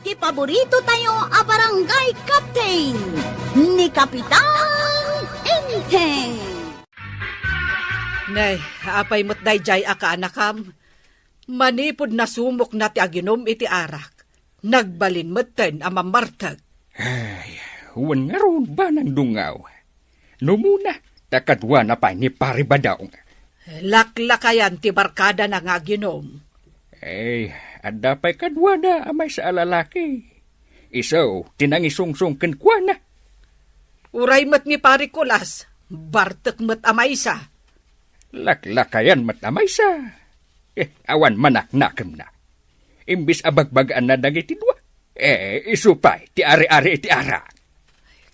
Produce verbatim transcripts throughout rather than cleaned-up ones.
Ti paborito tayo a barangay captain, ni Kapitan Enteng. Nay, apay met daydiay a kaanakam? Manipud nasumokna ti aginum iti arak, nagbalin metten a mammartek. Ay, wen ngarud, banang dungaw. Numuna, ta kaduana pay ni Pari Badong. Laklakayan ti barkadana nga aginum. Ay, adda pay kaduana a maysa a lalaki. Isu ti nangisungsong kenkuana. Uray met ni Pari Kulas, bartek met a maysa. Laklakayan met a maysa. Eh, awan manaknakemna. Imbis a bagbagaanna dagiti dua, eh, isu pay ti ari-ari iti arak.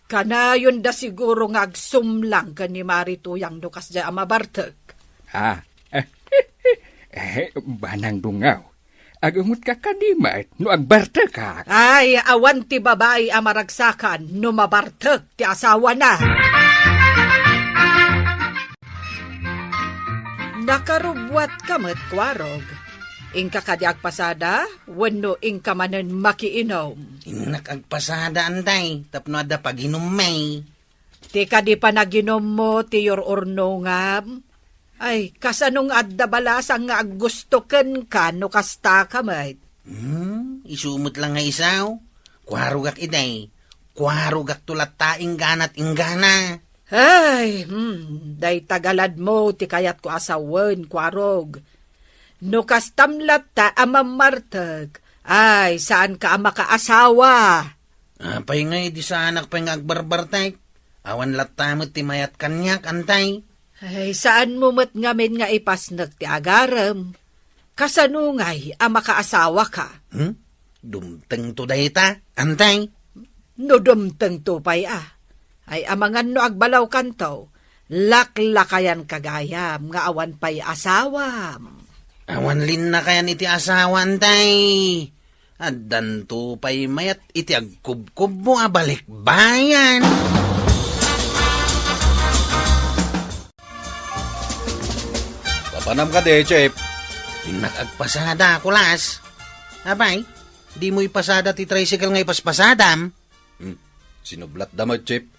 Kanayon da siguro nga agsumlang ken ni Mari Tuyang no kasdiay a mabartek. Ah, eh, banang dungaw. Agungotka kadi met no agbartekak. Ay, awan ti babai a maragsakan no mabartek ti asawana. Nakarubuatka met, Kuarog. Inka kadi agpasada, wenno inka manen makiinum? Innak agpasada, Antay, tapno adda paginummi. Ti kadi panaginummo ti yur-urnongam? Ay, kasano nga adda balasang nga aggusto kenka no kasta ka met? Hmm, isu met la nga isu. Kuarogak idi. Kuarogakto latta ingganat inggana. Ay, hmm, dayta galadmo ti kayatko a sawen, Kuarog. No kastam latta a mammartek, ay, saanka a makaasawa. Apay nga idi saanak pay nga agbarbartek? Awan latta met ti mayat kaniak, Antay. Ay, saanmo met ngamin nga ipasnek ti agarem. Kasano ngay a makaasawaka? Hmm? Dumtengto dayta, Antay? No dumtengto pay a. Ay, amangan no agbalawkanto, laklakayanka gayam nga awan pay asawam. Awan linnakayan iti asawa, Antay. Addanto pay mayat iti agkubkubmo a balikbayan. Papanam kadi, Chip? Innak agpasada, Kulas. Apay, dimo ipasada ti tricycle nga ipaspasadam? Hmm, sinublatda met, Chip.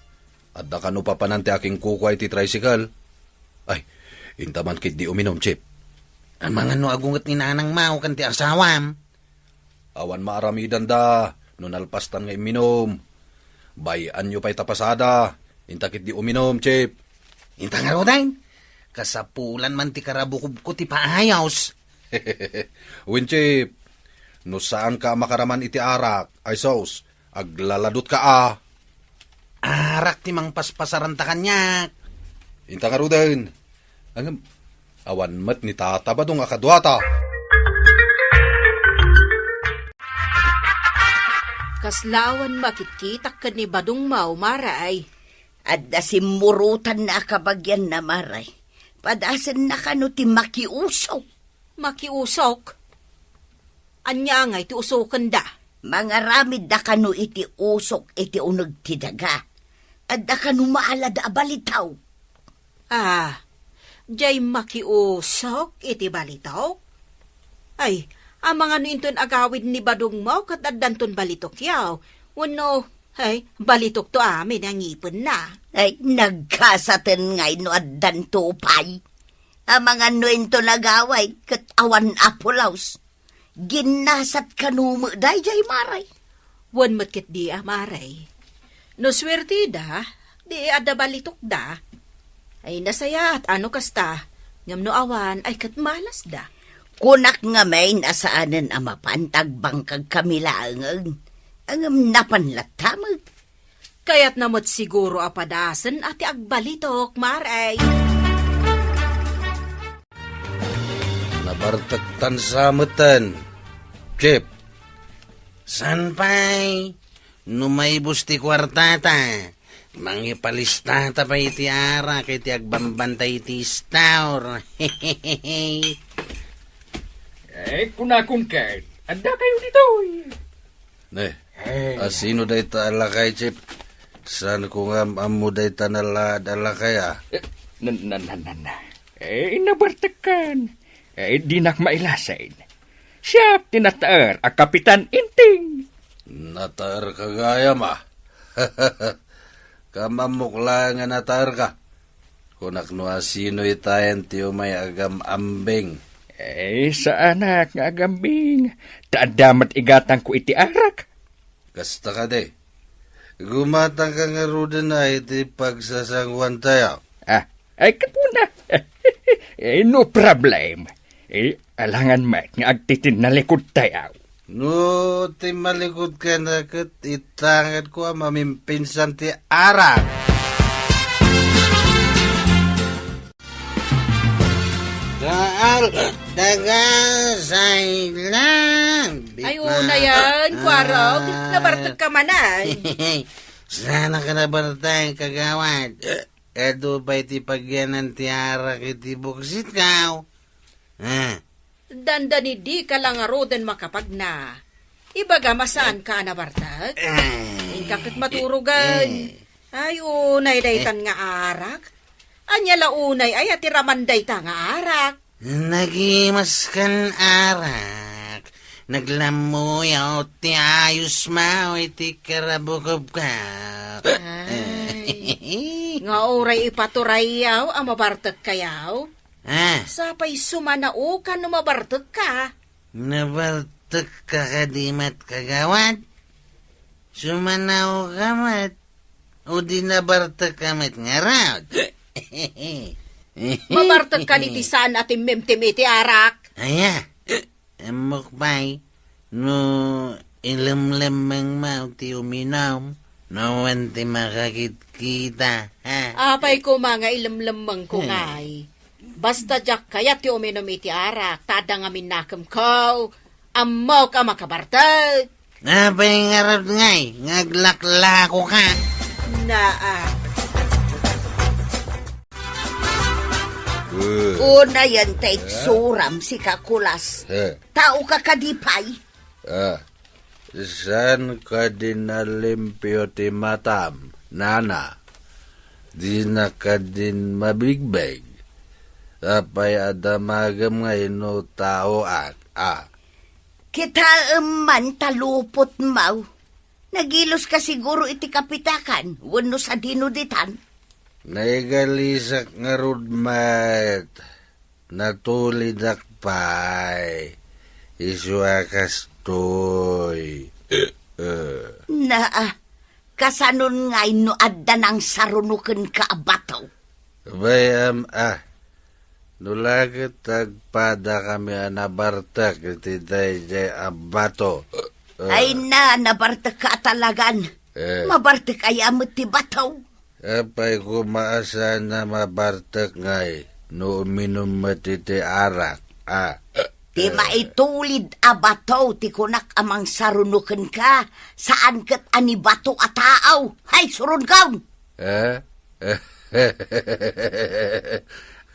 Adda kano papanan ti akinkukua iti tricycle? Ay, inta man ketdi uminum, Chip. Amangan no agunget ni nanang Mao ken ti asawam? Awan maaramidanda no nalpastan nga imminum. Bay-anyo pay ta pasada, inta ketdi uminum, Chip. Inta ngaruden, kasapulan man ti karabukobko ti paayos. Wen, Chip, no saanka a makaraman iti arak, ay sus, aglaladutka a. Arak ti mangpaspasaranta kaniak. Inta ngaruden. Ngem, awan met ni Tata Badong a kaduata. Kasla awan makitkitak ken ni Badong Mao, Mare. Adda simmurotanna a kabagianna, Mare. Padasenna kano ti makiusok. Makiusok? Ania ngay ti usokenda? Mangaramidda kano iti usok iti uneg ti daga. Adda kano maalada a balitok. Ah, jay makiusok iti balitok? Ay, amangan no inton agawid ni Badong Mao ket addanton balitokyo. Wenno, ay, balitokto amin a ngipenna. Ay, nagkasaten ngay no addanto pay. Amangan no inton agawid ket awan a pulos. Ginnasat kano met daydiay, Mare? Wen met ketdi a, Mare. No suerteda, di adda balitokda. Ay, nasayaat a no kasta, ngem no awan, ay ket malasda. Kunak ngamin a saanen a mapan ta agbangkagkami laengen. Ngem napan latta met. Kayatna met siguro a padasen a ti agbalitok, Mare. Nabartektan sa metten, Chip. Saan pay? No maibus ti kuartata, mangipalistata pay iti arak iti agbambantay iti store. Eh, kunakon ket, adda kayo ditoy. Ne, eh, asino dayta a lakay, Chip? Saan ko nga am-ammo dayta nalaad a lakay, a? Eh, nan, nan, nan, nan, nan. Eh, nabartekkan. Eh, dinak mailasin. Siak ti nataer a Kapitan Inting. Nataerka gayam, a. Kam-ammok laeng a nataerka. Kunak no asino itayen ti umay agam-ambing. Eh, saanak nga agambing. Ta adda met igatangko iti arak. Kasta kadi. Gumatangka ngaruden a iti pagsasanguantayo. Ah, ay, kapuna. Eh, no problem. Eh, alangan met nga agtitinnalikod tayo. No timmalikod ka na ket itanged ko a mamimpinsan ti arak. Daal, daga, say lang. Ay, una yan, Kuarog. Ah. Nabartek ka man, ay. Saan ka nabartek, kagawad? Adu pay ti pagyanan ti arak iti buksit ka. Ah. Dandani dika la ngaruden makapagna. Ibagam a saanka a nabartek. Eh. Inka ket maturogen. Eh. Ay, unay daytan nga arak. Ania la unay aya ti raman dayta nga arak? Nagimaskan arak. Naglammuyaw ti ayos mo iti karabukobko. Ay. Nga uray ipaturayyaw a mabartek kayaw? Ah. Sapay sumanaokan no mabartek ka. Nabartek ka kadi met, kagawad? Sumanaoka met? O di nabartek ka met ngarud? Mabartek ka ni ti saan a timmimtim iti arak. Aya, ammok pay, no ilemlemmengmo ti uminum, no wen ti makakitkita, ha? Apay koma nga ilemlemmengko, hmm, ngay. Basta diak kayat ti uminum iti arak, ta adda ngamin nakemko. Ammok a makabartek. Apay ngarud ngay nga aglaklakoka? Naa. Eh. Unayen ta itsuram, sika, Kulas. Eh. Tao ka kadi pay? Ah, saan kadi nalimpio ti matam, nana? Dina kadin mabigbeg. Apay a damagem nga ino taoak, a? Kitaem man ta lupotmo. Nagiloska siguro iti kapitakan wenno sadino ditan? Naigalisak ngarud met. Natulidak pay. Isu a kastoy. Naa, kasanon ngay no adda nangsaruno kenka a bato? Bay-am a, no la ket agpadakami a nabartek iti daydiay a bato. Ay na, nabartek ka a talagan. Eh. Mabartek aya met ti bato? Apay koma a saan a mabartek ngay no uminum met iti arak, a? Ti maitulid a bato ti kunak a mangsaruno kenka, saan ket a ni bato a tao. Hay, suronkaon! Eh?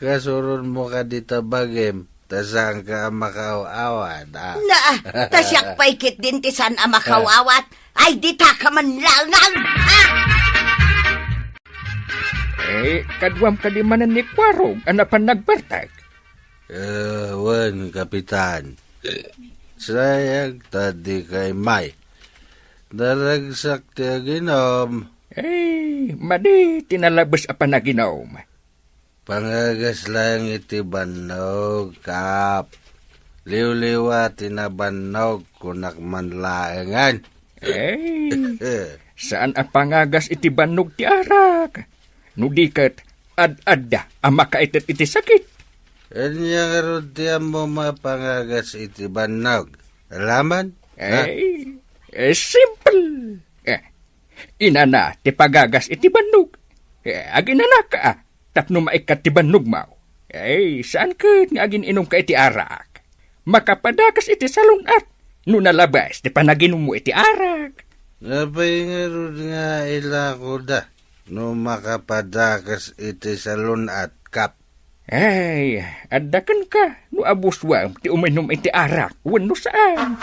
Kasuronmo kadi ta bagim, ta saanka a makaaw-awat, a? Naa, ta siak pay ketdin ti saan a makaaw-awat. Ay, dita ka man langaw! Ah! Eh, kaduam kadi manen ni Kuarog a napan nagbartek? Eh, wen, Kapitan. Sayang ta dika immay. Naragsak ti aginom. Eh, madi ti nalabes a panaginom. Pangagas laeng iti bannog, Kap. Liwliwa ti nabannog, kunak man laengen. Eh, saan a pangagas iti bannog ti arak. No di ket, ad-adda a makaited iti sakit. Ania ngarud ti ammom a pangagas iti bannog? Alaman? Ha? Eh, eh, simple. Eh, Inana ti pagagas iti bannog. Eh, aginanaka, a, tapno maikkat ti bannogmo. Eh, saan ket nga agin-inumka iti arak? Makapadakas iti salun-at no nalabes ti panaginummo iti arak. Apay ngarud nga ilakoda no makapadakas iti salun-at, Kap? Ay, adda kenka no abusuam ti uminum iti arak wenno saan.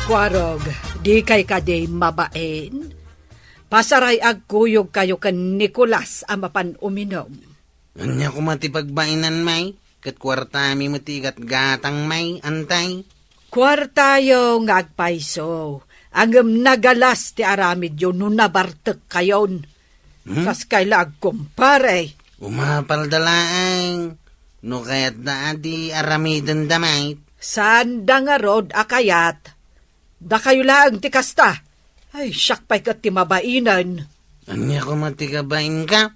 Kuarog, dikay kadi mabain? Pasaray agkuyogkayo ken Nicolas a mapan uminum. Ania koma ti pagbainanmi? Ket kuartami met ti igatgatangmi, antay? Kuartayo nga agpayso, ngem nagalas ti aramidyo no nabartekkayon. Hmm? Kaskay la agkumpare. Umapalda laeng, no kayatda a di aramidenda met. Saanda ngarud a kayat. Dakayo laeng ti kasta. Ay, siak pay ket ti mabainen. Ania koma ti kabainka?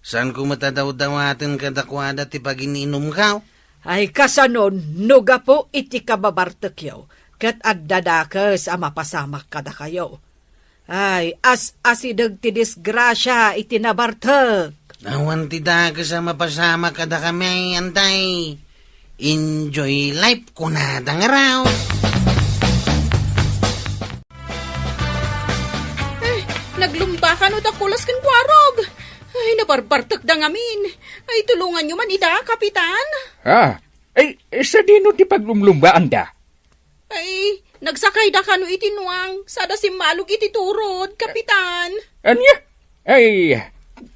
Saanko met a dawdawaten kadakuada ti pagin-inumko? Ay, kasanon, no gapu iti kababartekyo, ket adda dakes a mapasamak kadakayo. Ay, as-asideg ti disgrasia iti nabartek. Awan ti dakes a mapasamak kadakami, antay. Enjoy life, kunada ngarud. Ay, naglumba kano da Kulas ken Kuarog. Ay, nabarbartekda ngamin. Ay, tulonganyo man ida, Kapitan. Ah, ay, sadino ti paglumlumbaanda? Ay, nagsakayda kano iti nuang, sada simmalog iti turod, Kapitan. Ania? Ay,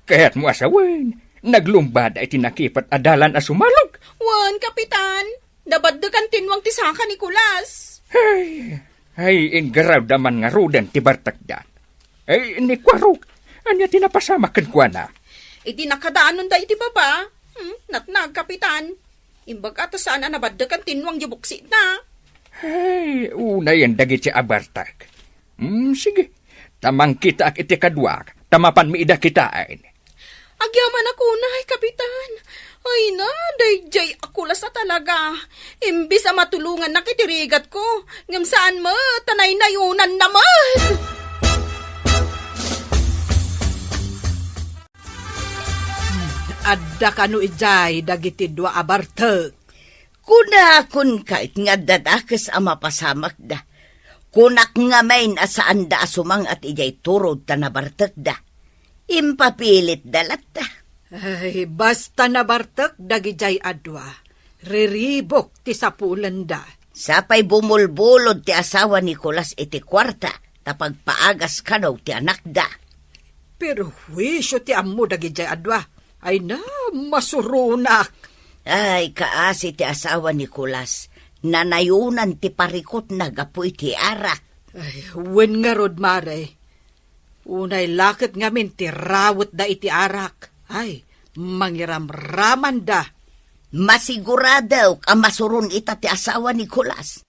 kayatmo a sawen, naglumbada iti nakipet a dalan a sumalog? Wen, Kapitan. Nabaddekan ti nuang ti saka ni Kulas. Ay, ay, ingarawda man ngaruden ti bartekda. Ay, ni Kuarog, ania ti napasamak kenkuana? Iti nakadanonda iti baba, hmm, natnag, Kapitan. Imbag a ta saan a nabaddekan ti nuang ti buksitna. Ay, unayen dagiti a bartek. Hmm, sige. Ta mangkitaak iti kaduak, ta mapanmi ida kitaen. Agyamanak unay, Kapitan. Ay na, daydiay a Kulas a talaga. Imbis a matulongannak iti rigatko, ngem saan met, ta naynayonanna met. Adda kano idiay dagiti dua a bartek? Kunakon kayat nga adda dakes a mapasamakda. Kunak ngamin a saanda a sumang-at idiay turod ta nabartekda. Impapilitda latta. Ay, basta nabartek dagidiay a dua, riribuk ti sapulenda. Sapay bumulbulod ti asawa ni Kulas iti kuarta ta pagpaagas kano ti anakda. Perhuisio ti ammo dagidiay a dua. Ay na, masuronak. Ay, kaasi ti asawa ni Kulas. Nanayonan ti parikutna gapu iti arak. Ay, wen ngarud, Mare. Unay la ket ngamin ti rawetda iti arak. Ay, mangiramramanda. Masiguradok a masuron ita ti asawa ni Kulas.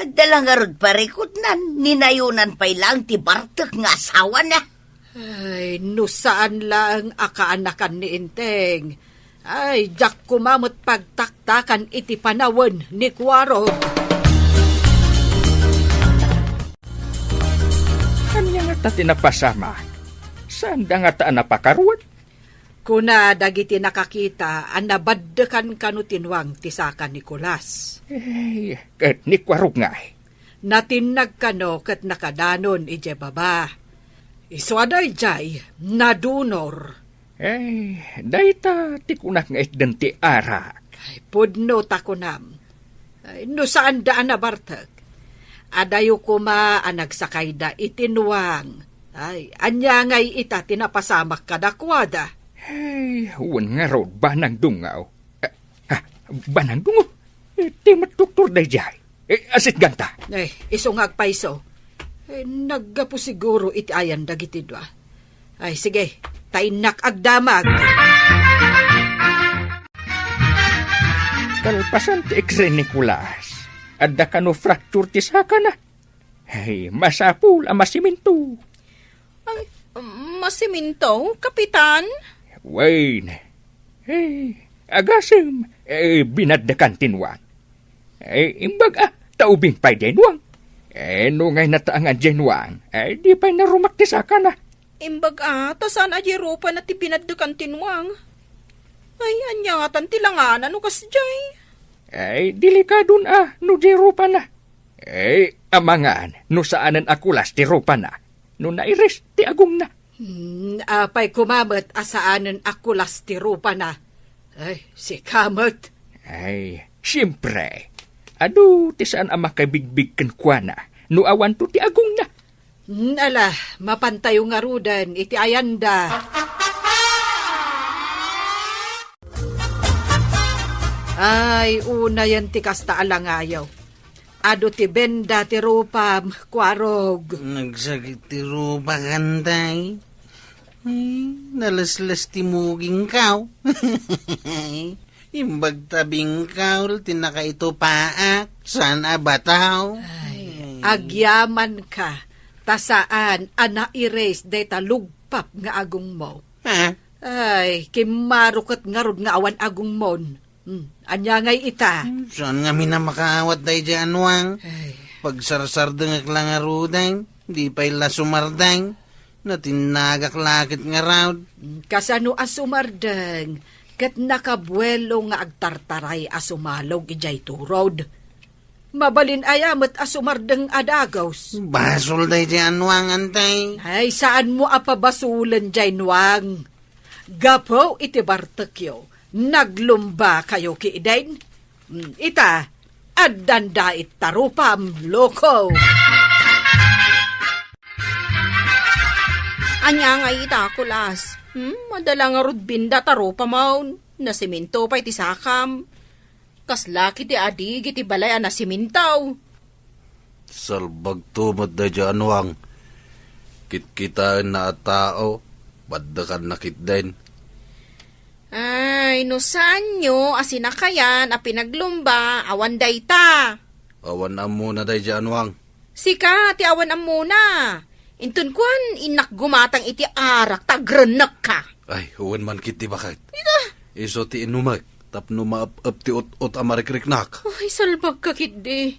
Adda la ngarud parikutnan, ninayonan pay laeng ti bartek nga asawana. Ay, no saan laeng a kaanakan ni Enteng. Ay, diak koma met pagtaktakan iti panawen ni Kuarog. Ania ngata ti napasamak? Saanda ngata a napakaruat? Kuna dagiti nakakita a nabaddekan kano ti nuang ti saka ni Kulas. Ay, ket ni Kuarog ngay? Natinnag kano ket nakadanon idiay baba. Isu a daydiay, nadunor. Ay, dayta ti kunak nga itden ti arak. Ay, pudno ta kunam. Ay, no saanda a nabartek, adayo koma a nagsakayda iti nuang. Ay, ania ngay ita ti napasamak kadakuada? Ay, wen ngarud, banang dungaw. Ah, ah, banang dungaw. Eh, ti met doktor daydiay. Eh, asitganta. Eh, isu nga agpayso. Eh, naggapu siguro iti ayan dagiti dua. Ay, sige, ta innak agdamag. Kalpasan ti X-ray ni Kulas, adda kano fracture ti sakana. Ay, masapul a masiminto. Ay, masiminto, Kapitan? Wen. Ay, agasem, eh, binaddekan ti nuang. Eh, imbag a, ta ubing pay diay nuang. Eh, no ngay nataangan diay nuang, eh, di pay narumak ti sakana. Imbag a, ta saan a diay rupana ti binaddekan ti nuang. Ay, ania ngatan ti langana no kasdiay? Ay, delikadon a no diay rupana. Ay, amangan no saanen a kulas ti rupana, no nairis ti agongna. Hmm, apay koma met a saanen a kulas ti rupana? Ay, sika met. Ay, siempre. Adu ti saan a makabigbig kenkuana no awanto ti agongna. Hmm, ala, mapantayo ngaruden iti ayanda. Ay, unayen ti kasta a langayo. Adu ti benda ti rupam, Kuarog. Nagsakit ti rupak, Antay. Ay, nalesles ti mugingko. Imbag ta bingkol ti nakaitupaak, saan a bataw. Ay, agyamanka, ta saan a naires dayta lugpap nga agongmo. Ha? Ay, kimmaro ket ngarud nga awan agongmon. Hmm, ania ngay ita? Hmm, saan ngamin a makaawat daydiay a nuang? Ay. Pagsarsardengek la ngaruden, di pay la sumardeng. Natinnagak la ket ngarud. Hmm, kasano a sumardeng? Ket nakabuelo nga agtartaray a sumalog idiay turod. Mabalin aya met a sumardeng a dagus? Basol daydiay a nuang, Antay. Ay, saanmo a pabasolen diay nuang. Gapu iti bartekyo, naglumbakayo ketdin. Mm, ita, addan dayta rupam, loko. Ania ngay ita, Kulas? Hmm, adda la ngarud benda ta rupamon. Nasemento pay ti sakam. Kasla ketdi a digi ti balay a nasemento. Salbagto met daydiay a nuang. Kitkitaenna a tao, baddekanna ketdin. Ay, no saanyo a sinakayan a pinaglumba, awan dayta. Awan ammona daydiay a nuang. Sika ti awan ammona. Inton kuan, innak gumatang iti arak ta agrennekka. Ay, wen man ketdi baket. Ita! Isu ti inumek, tapno maep-ep ti ut-ot a marikriknak. Ay, salbagka ketdi.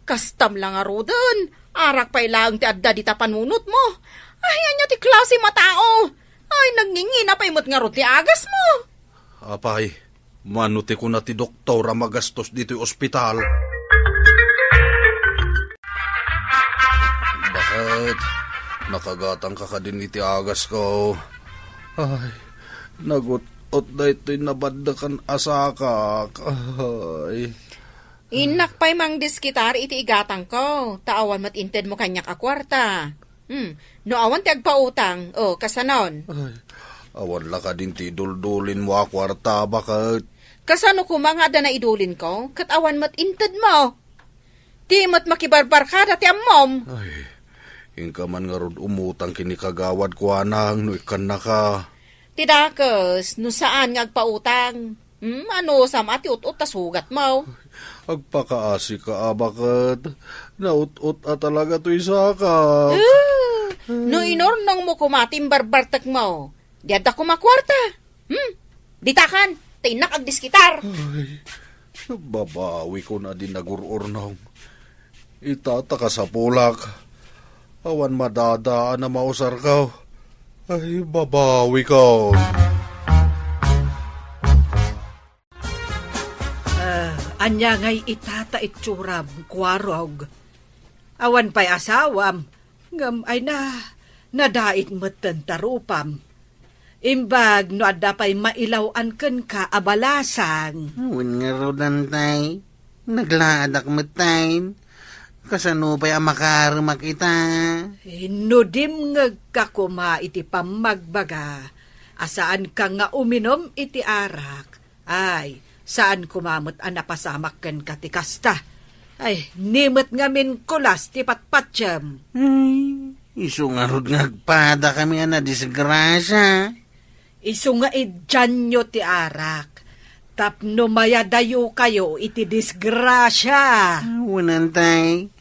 Kastam la ngaruden, arak pay laeng ti adda dita panunotmo. Ay, ania ti klasem a tao? Ay, nagngingina pay met ngarud ti agasmo. Apay, mano ti kuna ti doktor a magastos ditoy ospital? Baket, nakagatangka kadin iti agasko? Ay, nagut-ot daytoy nabaddekan a sakak. Ay. Innak pay mangdiskitar iti igatangko, ta awan met intedmo kaniak a kuarta. Hmm, no awan ti agpautang, o, kasanon? Ay, awan la kadin ti iduldulinmo a kuarta, baket. Kasano koma nga adda naidulinko, ket awan met intedmo? Ti met makibarbarkada ti ammom. Ay, inka man ngarud umutang ken ni kagawad kuanang no ikkannaka. Ti dakes, no saan nga agpautang. Hmm, anusam a ti ut-ot ta sugatmo? Agpakaasika a baket. Naut-ot a talaga toy sakak. Ah, no inurnongmo koma ti imbarbartekmo, di adda koma kuarta. Hmm? Ditakan, ta innak agdiskitar. Ay, babawikon a di nagur-urnong. Ita ta kasapulak. Awan madadaan a mausarko. Ay, babawikon. Ah, ania ngay ita ta itsuram, Kuarog? Awan pay asawam, ngem ay na, nadait metten ta rupam. Imbag no adda pay mailaw-an kenka a balasang. Wen ngarud, Antay, naglaadak metten. Kasano pay a makaremak ita? Eh, no dimngegka koma iti pammagbaga a saanka nga uminum iti arak, ay, saan koma met a napasamak kenka ti kasta. Ay, ni met ngamin kulas ti patpatiem. Ay, isu ngarud nga agpadakami a nadisgrasia. Isu nga idianyo ti arak, tapno mayadayokayo iti disgrasia. Wen, Antay,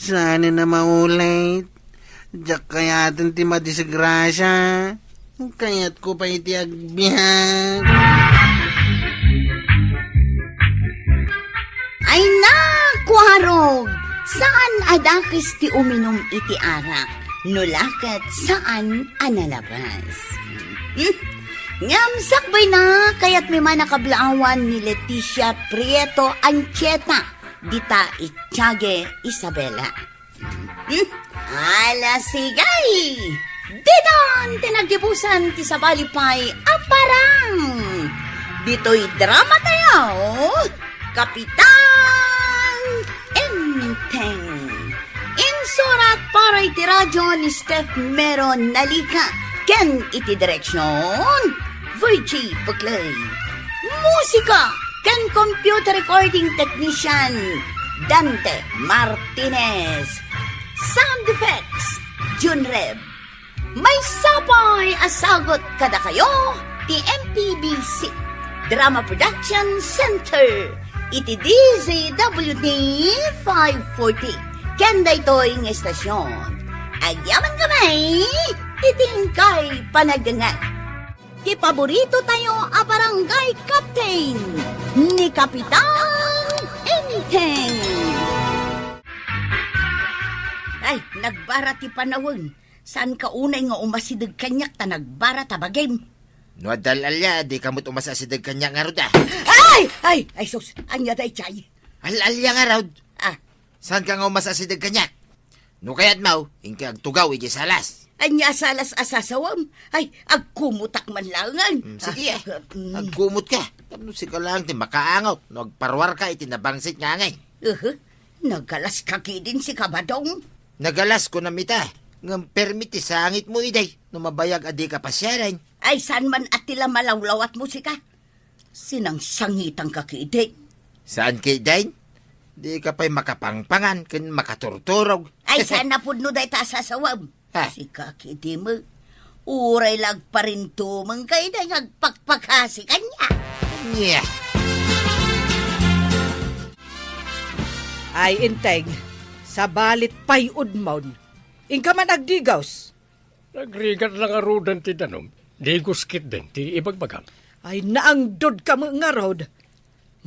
saanen a maulit. Diak kayaten ti madisgrasia. Kayatko pay ti agbiag. Ay na, Kuarog! Saan a dakes ti uminum iti arak, no la ket saan a nalabas. Hmm? Ngem sakbayna, kayatmi man a kablaawan ni Leticia Prieto Anchieta, dita Itiague, Isabela. Hmm? Ala, sige! Ditan ti naggibusan ti sabali pay a parang! Ditoy drama tayo, Kapitan Enteng. Insurat para iti radio ni Steph Mero Nalica ken iti direksyon, Virgie Peclay. Musika ken computer recording technician, Dante Martinez. Sound effects, Junreb. Maysa pay a sagut kadakayo ti M P B C Drama Production Center iti D Z W T five forty. Ken daytoy nga estasyon, agyaman kami iti inkay panagdengngeg. Ti paborito tayo a barangay captain, ni Kapitan Enteng. Ay, nagbara ti panawen. Saan ka unay nga umasideg kaniak ta nagbara ta bagim? No adda al-alia, di ka met umasideg kaniak ngarud, a. Ay! Ay! Ay, sus! Ania daydiay? Al-alia ngarud? Ah. Saan ka nga umasideg kaniak? No kayatmo, inka agtugaw idiay salas. Ania salas a sasawem? Ay, agkumotak man laengen. Mm, sige, a. Ah, mm. Agkumotka. Tapno sika laeng ti makaangot no agparuarka iti nabangsit nga angin. Uhu. Nagalaska ketdin sika, Badong. Nagalas, kunam ita. Ngem permi ti sangitmo idi no mabayag a dika pasiaren. Ay, saan man a ti la malawlawatmo sika? Sinangsangitanka ketdin. Saan ketdin? Dika pay makapangpangan ken makaturturog. Ay, saan a pudno dayta a sasawem? Ha? Sika ketdi met. Uray la agparintumengka idi nga agpakpakasi kaniak. Nia. Ay, Enteng, sabali pay udmon. Inka man agdigos. Nagrigat la ngaruden ti danum, digos ketdin ti ibagbagam. Ay, naangdodka met ngarud.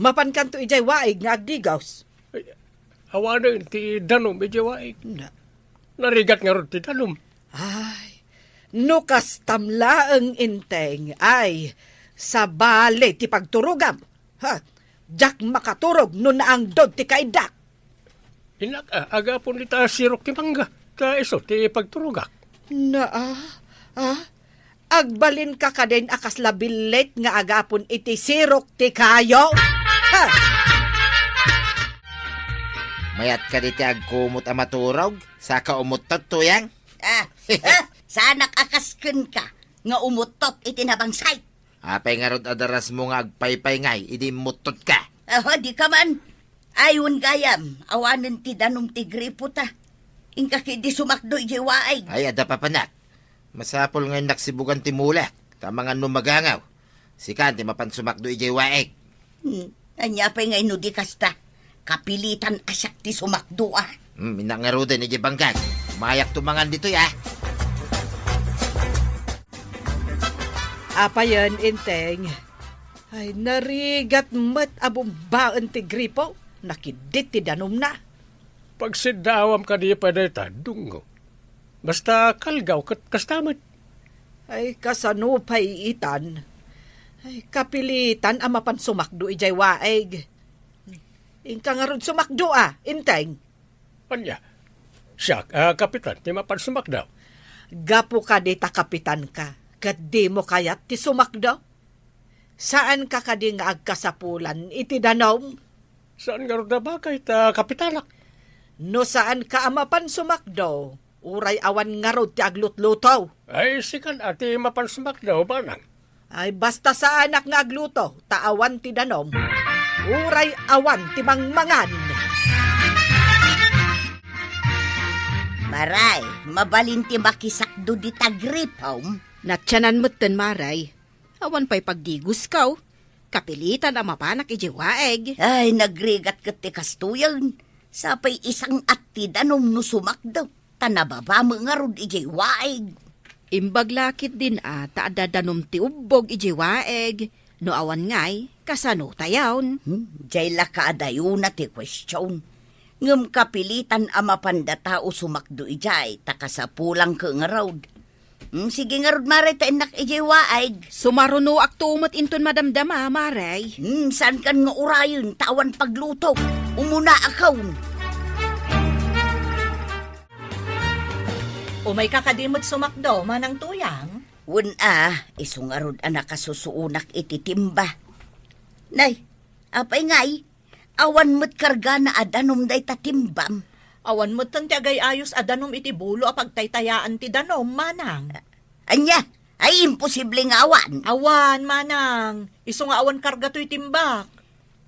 Mapankanto idiay waig nga agdigos. Ay, awanen ti danum idiay waig. Na. Narigat ngarud ti danum. Ay, no kastam laeng, Enteng, ay, sabali ti pagturogam. Ha? Diak makaturog no naangdod ti kaiddak. Innak, a, agapon dita sirok ti mangga, ta isu ti pagturogak. Na, a, a? Agbalinka kadin a kasla billit nga agapon iti sirok ti kayo? Ha? Mayat kadi ti agkumot a maturog, saka umuttot, Tuyang? Ah, ah, saanak a kas kenka nga umuttot iti nabangsit. Apay ngarud a darasmo nga agpaypayngaw idi immuttotka? Aho, dika man. Ay, wen gayam, awanen ti danum ti gripo ta. Inka ketdi sumakdo idiay waig. Ay, adda papanak. Masapul nga innak sibugan ti mulak, ta amangan no magangaw. Sikan ti mapan sumakdo idiay waig. Hmm, ania pay ngay no di kasta? Kapilitan a siak ti sumakdo, a. Hmm, innak ngaruden idiay bangkag. Umayakto mangan ditoy, a. Apayen, Enteng? Ay, narigat met a bumbaen ti gripo. Nakiddit ti danumna. Pagsiddaawam kadi pay dayta, Dungo. Basta kalgaw ket kasta met. Ay, kasano pay itan? Ay, kapilitan a mapan sumakdo idiay waig. Inka ngarud sumakdo, a, Enteng. Ania? Siak a kapitan ti mapan sumakdo? Gapu kadi ta kapitanka, ket dimo kayat ti sumakdo? Saanka kadi nga agkasapulan iti danum? Saan ngarud a bagay ta kapitanak. No saanka a mapan sumakdo, uray awan ngarud ti aglutluto. Ay, sikan a ti mapan sumakdo, manang. Ay, basta saanak nga agluto, ta awan ti danum. Uray awan ti mangmangan. Maray, mabalin ti makisakdo dita gripom. Natianan metten, Maray. Awan pay pagdigosko. Kapilitan a mapanak idiay waig. Ay, nagrigat ket ti kastoyen. Sapay isang-at ti danum no sumakdo, ta nababa met ngarud idiay waig. Imbag la ketdin a ta adda danum ti ubbog idiay waig no awan ngay, kasano tayon? Hmm, diay la kaadayona ti kuestion. Ngem kapilitan a mapanda tao sumakdo idiay, ta kasapulan ket ngarud. Hmm, sige ngarud, Maray, ta innak idiay waig. Sumarunoakto met inton madamdama, Maray. Hmm, saankan nga urayen, ta awan pagluto. Umunaakon. Umayka kadi met sumakdo, Manang Tuyang? Wen a, isu ngarud a nakasusuonak iti timba. Nay, apay ngay, awan met kargana a danum dayta timbam. Awan metten ti agay-ayos a danum iti bulo a pagtaytayaan ti danum, Manang. Ania? Ay, imposible nga awan. Awan, Manang. Isu nga awan karga toy timbak.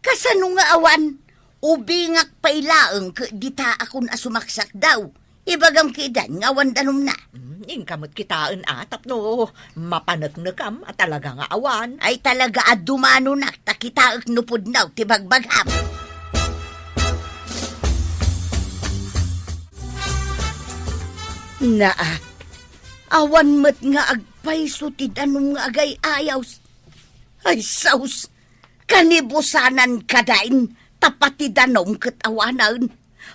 Kasano nga awan? Ubingak pay laeng ket ditaakon a sumaksakdaw. Ibagam kitaen nga awan danumna. Hmm, inka met kitaen a tapno mapaneknekam a talaga nga awan. Ay talaga a dumanonak ta kitaek no pudno ti bagbagam. Naa, awan met nga agpayso ti danum nga agay-ayos. Ay, saus! Kanibusanan kadain, ta pati danum ket awanen.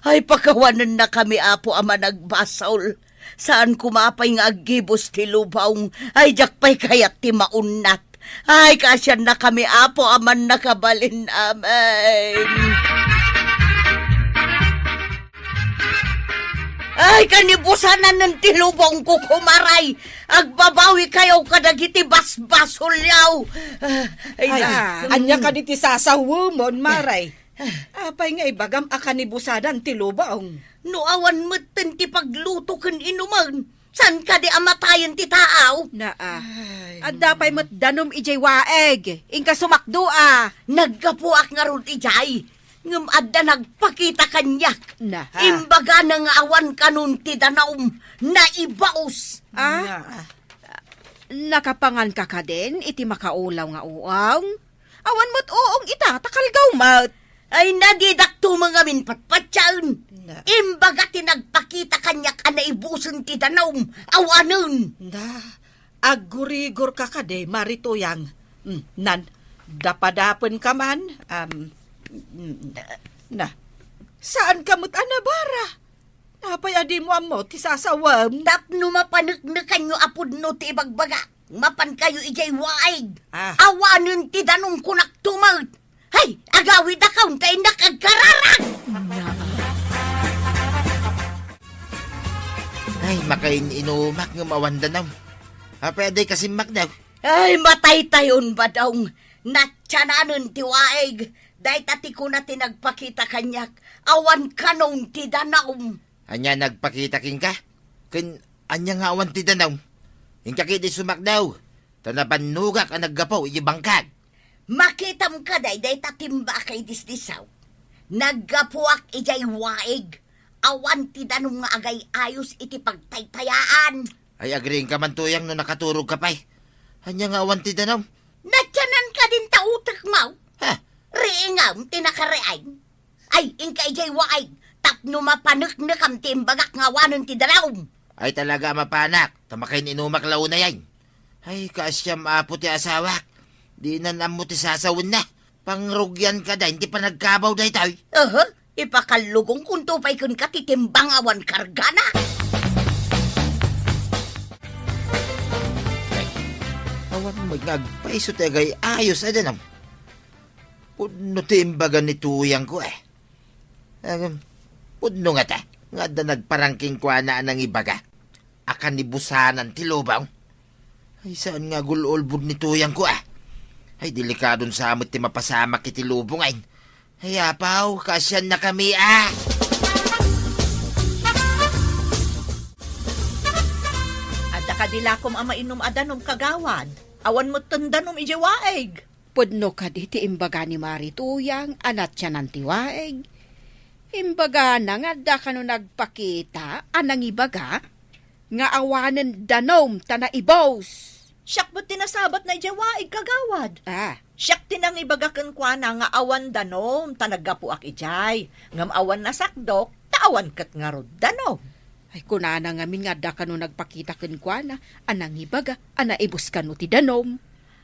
Ay, pakawanennakami, Apo, a managbasol. Saan koma pay nga aggibus ti lubong. Ay, diak pay kayat ti maunnat. Ay, kaasiannakami, Apo, a mannakabalin. Amen. Ay, kanibusanan ti lubongko, kumaray. Agbabawi kayo kadagiti basbasolyo. Ah, ay, Ay, ah, ania kadi ti sasawemon, Maray? Apay nga ibagam a kanibusanan ti lubong? No awan metten ti pagluto ken inumen, saan kadi a matayen ti tao? Naa. Ay, Adda pay met danum idiay waeg. Inka sumakdo a. Naggapuak ngarud idiay. Ngem adda nagpakita kaniak. Naha. Imbagana nga awan kanon ti danum, naibaos. Ah? Nga. Nakapanganka kadin iti makaulaw nga uong? Awan met uong ita, ta kalgaw met. Ay, nadidak tumangamin patpatyaen. Na. Imbaga ti nagpakita kaniak a naibusen ti danum, awanen. Na. Aggurigorka kadi, Mari Tuyang. Mm, nan, dapadapenka man, am, mm, na, saanka met a nabara? Apay a dimo ammo ti sasawem? Tapno mapaneknekanyo a pudno ti ibagbagak, mapankayo idiay waig. Ah. Awanen ti danum, kunakto met. Hay, agawidakon ta innak agkararag! Ay, makain-inumak ngem awan danum. Apay a dayta simmakdaw? Ay, mataytayon, Badong. Natiananen ti waig. Dayta ti kuna ti nagpakita kaniak. Awan kanon ti danum. Ania nagpakita kenka? Ken ania nga awan ti danum? Inka ketdi sumakdaw, ta nabannogak a naggapu iti bangkag. Makitam kadi dayta timba a kaidisdisaw? Naggapuak idiay waig. Awan ti danum nga agay-ayos iti pagtaytayaan. Ay, agriingka man, Tuyang, no nakaturogka pay. Ania nga awan ti danum? Natianan kadin ta utek, maw? Ha? Riingam ti nakariing. Ay, inka idiay waig, tapno mapaneknekam ti imbagak nga awanen ti danum. Ay, talaga a mapanak, ta makain-inumak la unay. Ay, kaasiam, Apo, ti asawak. Dinan ammo ti sasawenna. Pangrugian kadi ti panagkabaw daytoy. Aha, ipakallugongkonto pay kenka ti timbang awan kargana. Ay, awan met nga agpayso ti agay-ayos a danum. Pudno ti imbaga ni Tuyangko, eh. Agam, pudno ngata nga adda nagparang kenkuana a nangibaga a kanibusanan ti lubong. Ay, saan nga agul-ulbod ni Tuyangko, ah? Ay, delikadon sa met ti mapasamak iti lubong, ay. Ay, apaw, kaasiannakami, ah! Adda kadi lakom a mainum a danum, kagawad? Awan metten danum idiay waig. Pudno kadi ti imbaga ni Mari Tuyang a natianan ti waig? Imbagana nga adda kano nagpakita a nangibaga nga awanen danum ta naibus. Siak met ti nasabatna idiay waig, kagawad. Ah. Siak ti nangibaga kenkuana nga awan danum ta naggapuak idiay, ngem awan nasakdok ta awan ket ngarud danum. Ay, kunana ngamin nga adda kano nagpakita kenkuana a nangibaga a naibus kano ti danum.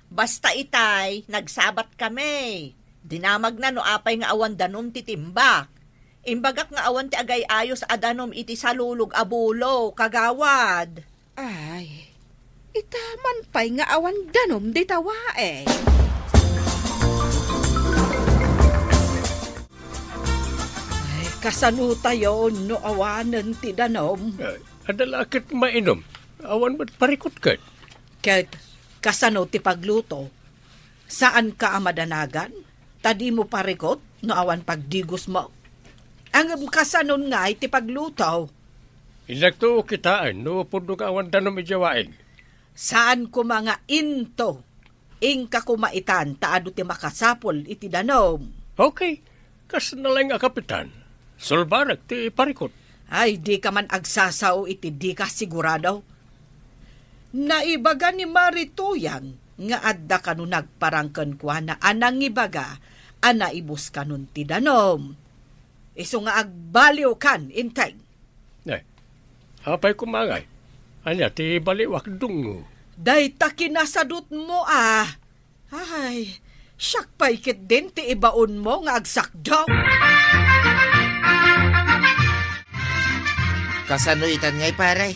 Basta itay, nagsabat kami. Dinamagna no apay nga awan danum ti timbak. Imbagak nga awan ti agay-ayos a danum iti salulog a bulo, kagawad. Ay, ita man pay nga awan danum dita waig. Ay, kasano tayon no awanen ti danum? Ay, adda la ket mainum. Awan met parikut ket. Ket kasano ti pagluto? Saanka a madanagan, ta dimo parikut no awan pagdigosmo. Ngem kasanon ngay ti pagluto? Innakto kitaen no pudno nga awan danum idiay waig. Saan koma nga into. Inka koma itan ta adu ti makasapul iti danum. Okay. Kasna laeng a kapitan, sulbarek ti parikut. Ay, dika man agsasao iti dika sigurado. Naibaga ni Mari Tuyang nga adda kano nagparang kenkuana a nangibaga a naibus kanon ti danum. Isu nga agbaliwkan, Enteng. Eh, apay koma ngay? Ania ti baliwak, Dungngo? Dayta kinasadutmo a. Ay, siak pay ketdin ti ibaonmo nga agsakdut. Kasano itan ngay, pare?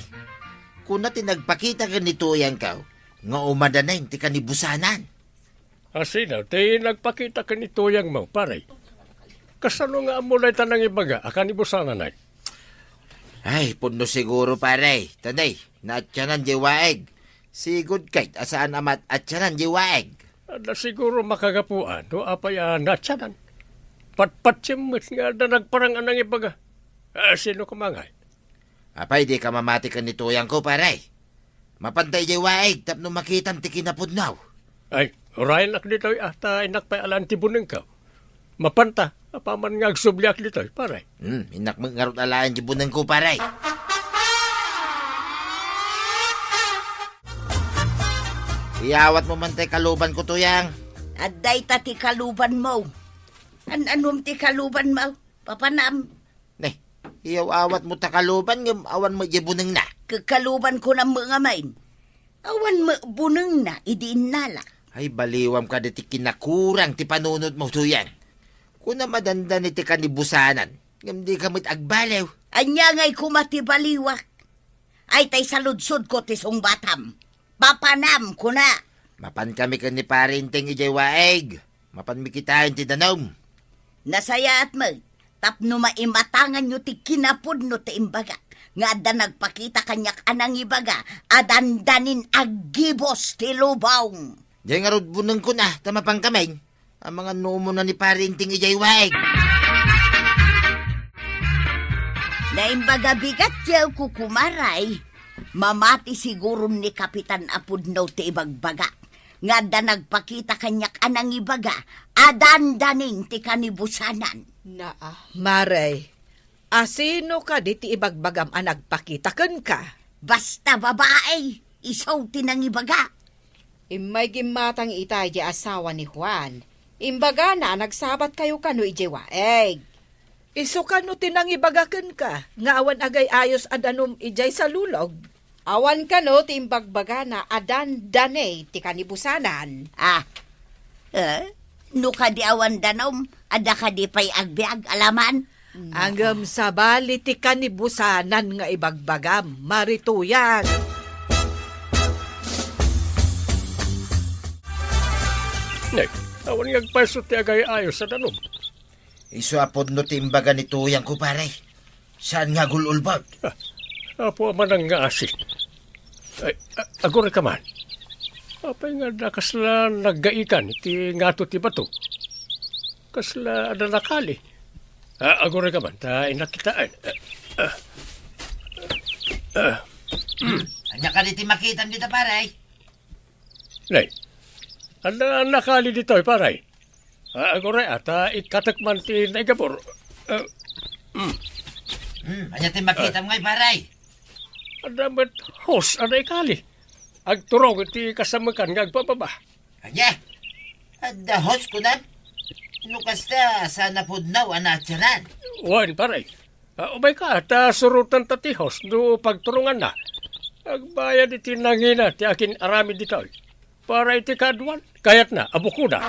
Kuna ti nagpakita ken ni Tuyangko nga umadanen ti kanibusanan. Asino ti nagpakita ken ni Tuyangmo, pare? Kasano nga ammo dayta nangibaga a kanibusanan, ay? Ay, pudno siguro, pare. Tanay, naatianan diay waeg. Sigud ket a saan a maatianan diay waeg. Adda siguro makagapuan no apay a naatianan. Patpatiem met nga adda nagparang a nangibaga. Ah, sino koma ngay? Apay, dika mamati ken ni Tuyangko, pare? Mapanta idiay waeg tapno makitam ti kinapudno. Ay, urayennak ditoy, ah, ta innak pay alaen ti bunengko. Mapanta, apaman nga agsubliak ditoy, pare. Hmm, innak met ngarud alaen ti bunengko, pare. Iyawatmo man tay kalubanko, Tuyang. Adda ita ti kalubanmo. An-anom ti kalubanmo? Papanam. Ne, iyaw-awatmo ta kaluban ngem awan met diay bunengna. Kakalubanko na met ngamin. Awan met bunengna idi innala. Ay, baliwam kadi ti kinakurang ti panunotmo, Tuyang. Kunam a dandani ti kanibusanan, ngem dika met agbaliw. Ania ngay koma ti baliwak? Ay, tay saludsodko ti sungbatam. Papanam, kuna. Mapankami ken ni Pare Enteng idiay waeg. Mapanmi kitaen ti danum. Nasayaat met tapno maimatanganyo ti kinapudno ti imbagak nga adda nagpakita kaniak a nangibaga a dandanin aggibus ti lubong. Diay ngarud bunengkon a ta mapankamin. Amangan no umuna ni Pare Enteng idiay waeg. Naimbagabigat ti kukumaray. Mamati siguron ni Kapitan a pudno ti ibagbaga nga adda nagpakita kaniak a nangibaga a dandanin ti kanibusanan. Naa. Mare, asino kadi ti ibagbagam a nagpakita kenka? Basta babae, isu ti nangibaga. Immay gimmatang ita idiay asawa ni Juan. Imbagana a nagsabatkayo kano idiay waeg. Isu kano ti nangibaga kenka nga awan agay-ayos a danum idiay salulog? Awan kano ti imbagbagana a dandani ti kanibusanan. Ah, eh, no kadi awan danum, adda kadi pay agbiag a laman? Ngem sabali ti kanibusanan nga ibagbagam, Mare Tuyang. Ne, awan nga agpayso ti agay-ayos a danum. Isu a pudno ti imbaga ni Tuyangko, pare. Saan nga agul-ulbod? Ah, Apo a manangngaasi. Ay, a-, agurayka man. Apay nga adda kasla naggaikan iti ngato ti bato? Kasla adda nakali. Ah, agurayka man, ta innak kitaen. Ah, ah, ah. Ania kadi ti makitam dita, pare? Nay, adda nakali ditoy, pare. Ah, aguray, ta ikkatek man ti naigabur. Ah, mm. Hmm, ania ti makitam ngay, pare? Adda met hose a naikali. Agturong iti kasamekan nga agbababa. Ania? Adda hose, kunam? No kasta, saan a pudno a naatianan? Wen, pare. Ah, umayka, ta surotenta ti hose no pagturonganna. Agbayad iti nangina ti akin-aramid ditoy. Para iti kaaduan, kayatna a bukoda.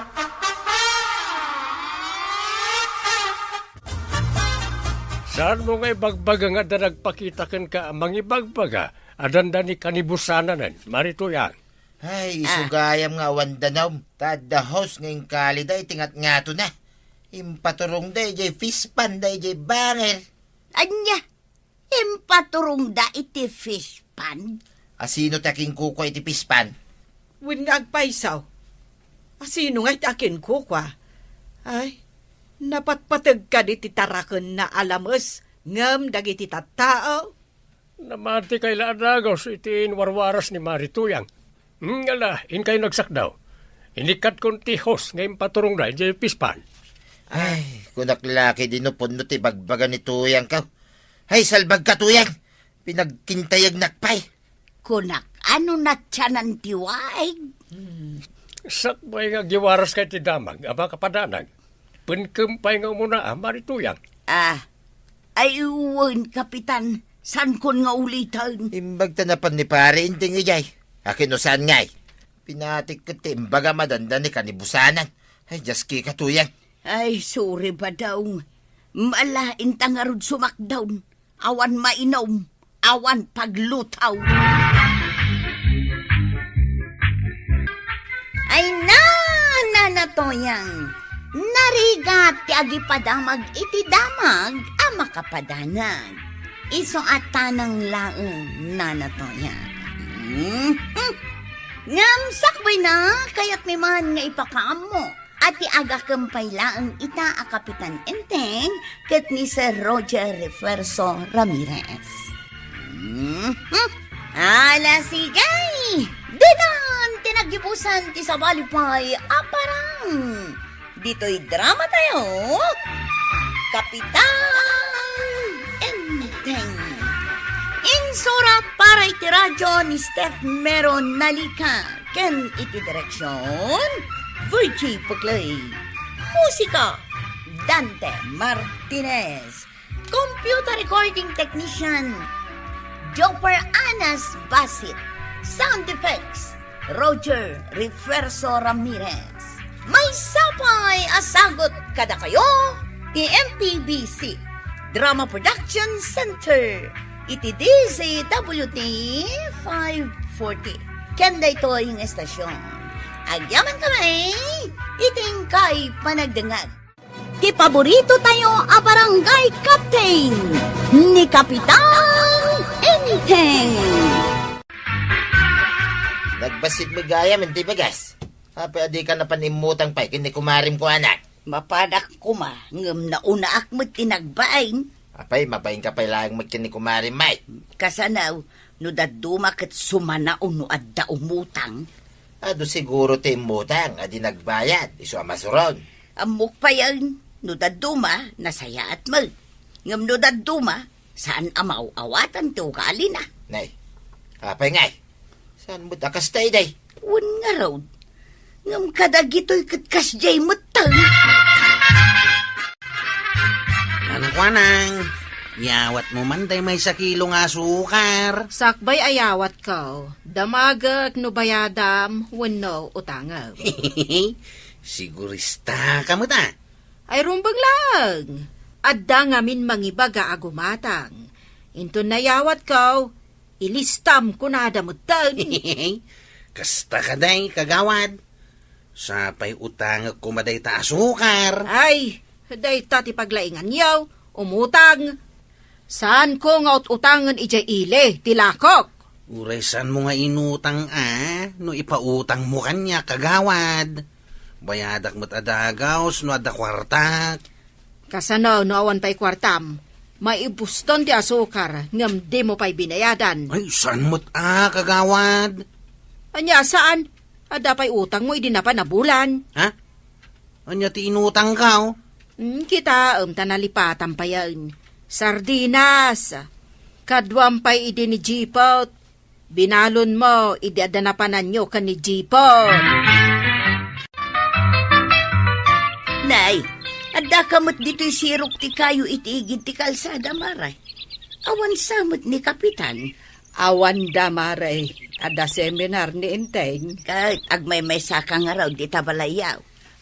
Saanmo nga ibagbaga nga adda nagpakita kenka a mangibagbaga a dandani kanibusananen, Mare Tuyang? Ay, Ah. isu gayam nga awan danum. Ta adda hose nga inkalida iti ngatngatona. Impaturongda idiay fishpond da idiay banger. Ania? Impaturongda iti fishpond? Asino ti akinkukua iti fishpond? Wen nga agpayso. Asino nga iti akinkukua? Ay, napatpateg kadi ti tarakenna a lames ngem dagiti tattao? Namati kay la a dagus iti inwarwaras ni Mari Tuyang. Hmm, ala, inkayo nagsakdaw. Inikkatkon ti hose nga impaturongda idiay fishpond. Ay, Kunak la ketdi no pudno ti bagbaga ni Tuyang ka. Ay, salbag ka, Tuyang! Pinagkintayagnak pay. Kunak, ano natianan ti waig? Hmm. Sakbay nga agiwaras kay ti damag a makapadanag. Penkem pay nga umuna a, Mari Tuyang. Ah, ay wen, Kapitan, saankon nga uliten. Imbag ta napan ni Pari Enteng idiay. Akin no saan ngay? Pinatik ket ti imbaga madanda ni kanibusanan. Ay, diaski ka, Tuyang. Ay, sorry, Badong. Mala, inta ngarud sumakdaw. Awan mainom, awan paglutaw. Ay na, Nana Toyang, narigat ti agipadamag iti damag a makapadanag. Isu a tanang laeng, Nana Toyang. Mhm. Ngem sakbay na, kayatmi man nga ipakaammo a ti agakem pay laeng ita a Kapitan Enteng ket ni Sir Roger Refuerzo Ramirez. Mhm. Ala, sige! Ditan ti naggibusan ti sabali pay a parang. Ditoy drama tayo, Kapitan Enteng. Insurat para iti radyo ni Steph Mero Nalica. Ken iti direksyon, Virgie Puclay. Musika, Dante Martinez. Computer recording technician, Jopper Anas Basit. Sound effects, Roger Refuerzo Ramirez. Maysa pay a sagut kadakayo ti M P B C Drama Production Center iti D Z W T five forty. Ken daytoy nga estasyon, agyamankami iti inkay panagdengngeg. Ti paborito tayo a barangay captain, ni Kapitan Enteng. Nagbassit met gayam ti bagas. Apay a dika napan immutang pay ken ni kumarim ko, anak? Mapadak koma, ngem naunaak met ti nagbain. Apay, mabain ka pay laeng met ken ni kumarim, may. Kasano, no dadduma ket sumanaw no adda umutang? Adu siguro ti immutang a di nagbayad, isu a masuron. Ammok payen, no dadduma, nasayaat met. Ngem no dadduma, saan a maaw-awatan ti ugalina. Nay, apay ngay? Saan met a kasta, iday? Wen ngarud. Ngem kadagitoy ket kasdiay metten. Nanakuanang, yawatmo man day maysa kilo nga asukar. Sakbay a yawatko, damagek no bayadam wenno utangem. Sigurista ka met a. Ay, rumbeng laeng. Adda ngamin mangibaga a gumatang. Inton nayawatko, ilistam kunada metten. Kasta kadi, kagawad. Sapay utangek koma dayta asukar. Ay, dayta ti paglainganyo, umutang. Saanko nga ut-utangen idiay ili ti lakok. Uray saanmo nga inutang a, no ipautangmo kaniak, kagawad. Bayadak met a dagaws no adda kuartak. Kasano no awan pay kuartam? Maibuston ti asukar ngem dimo pay binayadan. Ay, saan met a, kagawad? Ania, saan? Adda pay utangmo idi napan a bulan. Ha? Ania ti inutangko? Hmm, kitaem ta nalipatam payen. Sardinas. Kaduam pay idi ni Jipot. Binalonmo idi adda napananyo ken ni Jipot. Nay, addaka met ditoy sirok ti kayo iti igid ti kalsada, Mare. Awan sa met ni Kapitan. Awan da, Mare. Adda seminar ni Enteng. Ket agmaymaysa ka ngarud ita balayyo.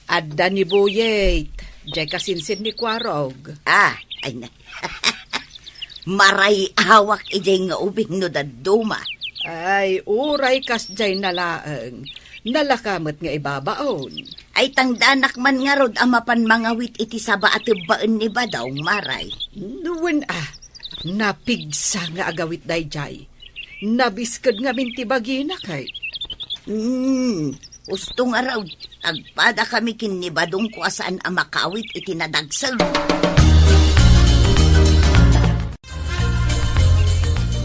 Adda ni Buyet, diay kasinsin ni Kuarog. Ah, ay na. Maray-awak idiay nga ubing no dadduma. Ay, uray kasdiay na laeng. Nalaka met nga ibabaon. Ay, tangdanak man ngarud a mapan mangawit iti saba a tebbaen ni Badong, Maray. Wen a, napigsa nga agawit daydiay. Nabisked ngamin ti bagina, kay. Hmm, usto ngarud, agpadakami ken ni Badongko a saan a makaawit iti nadagsel.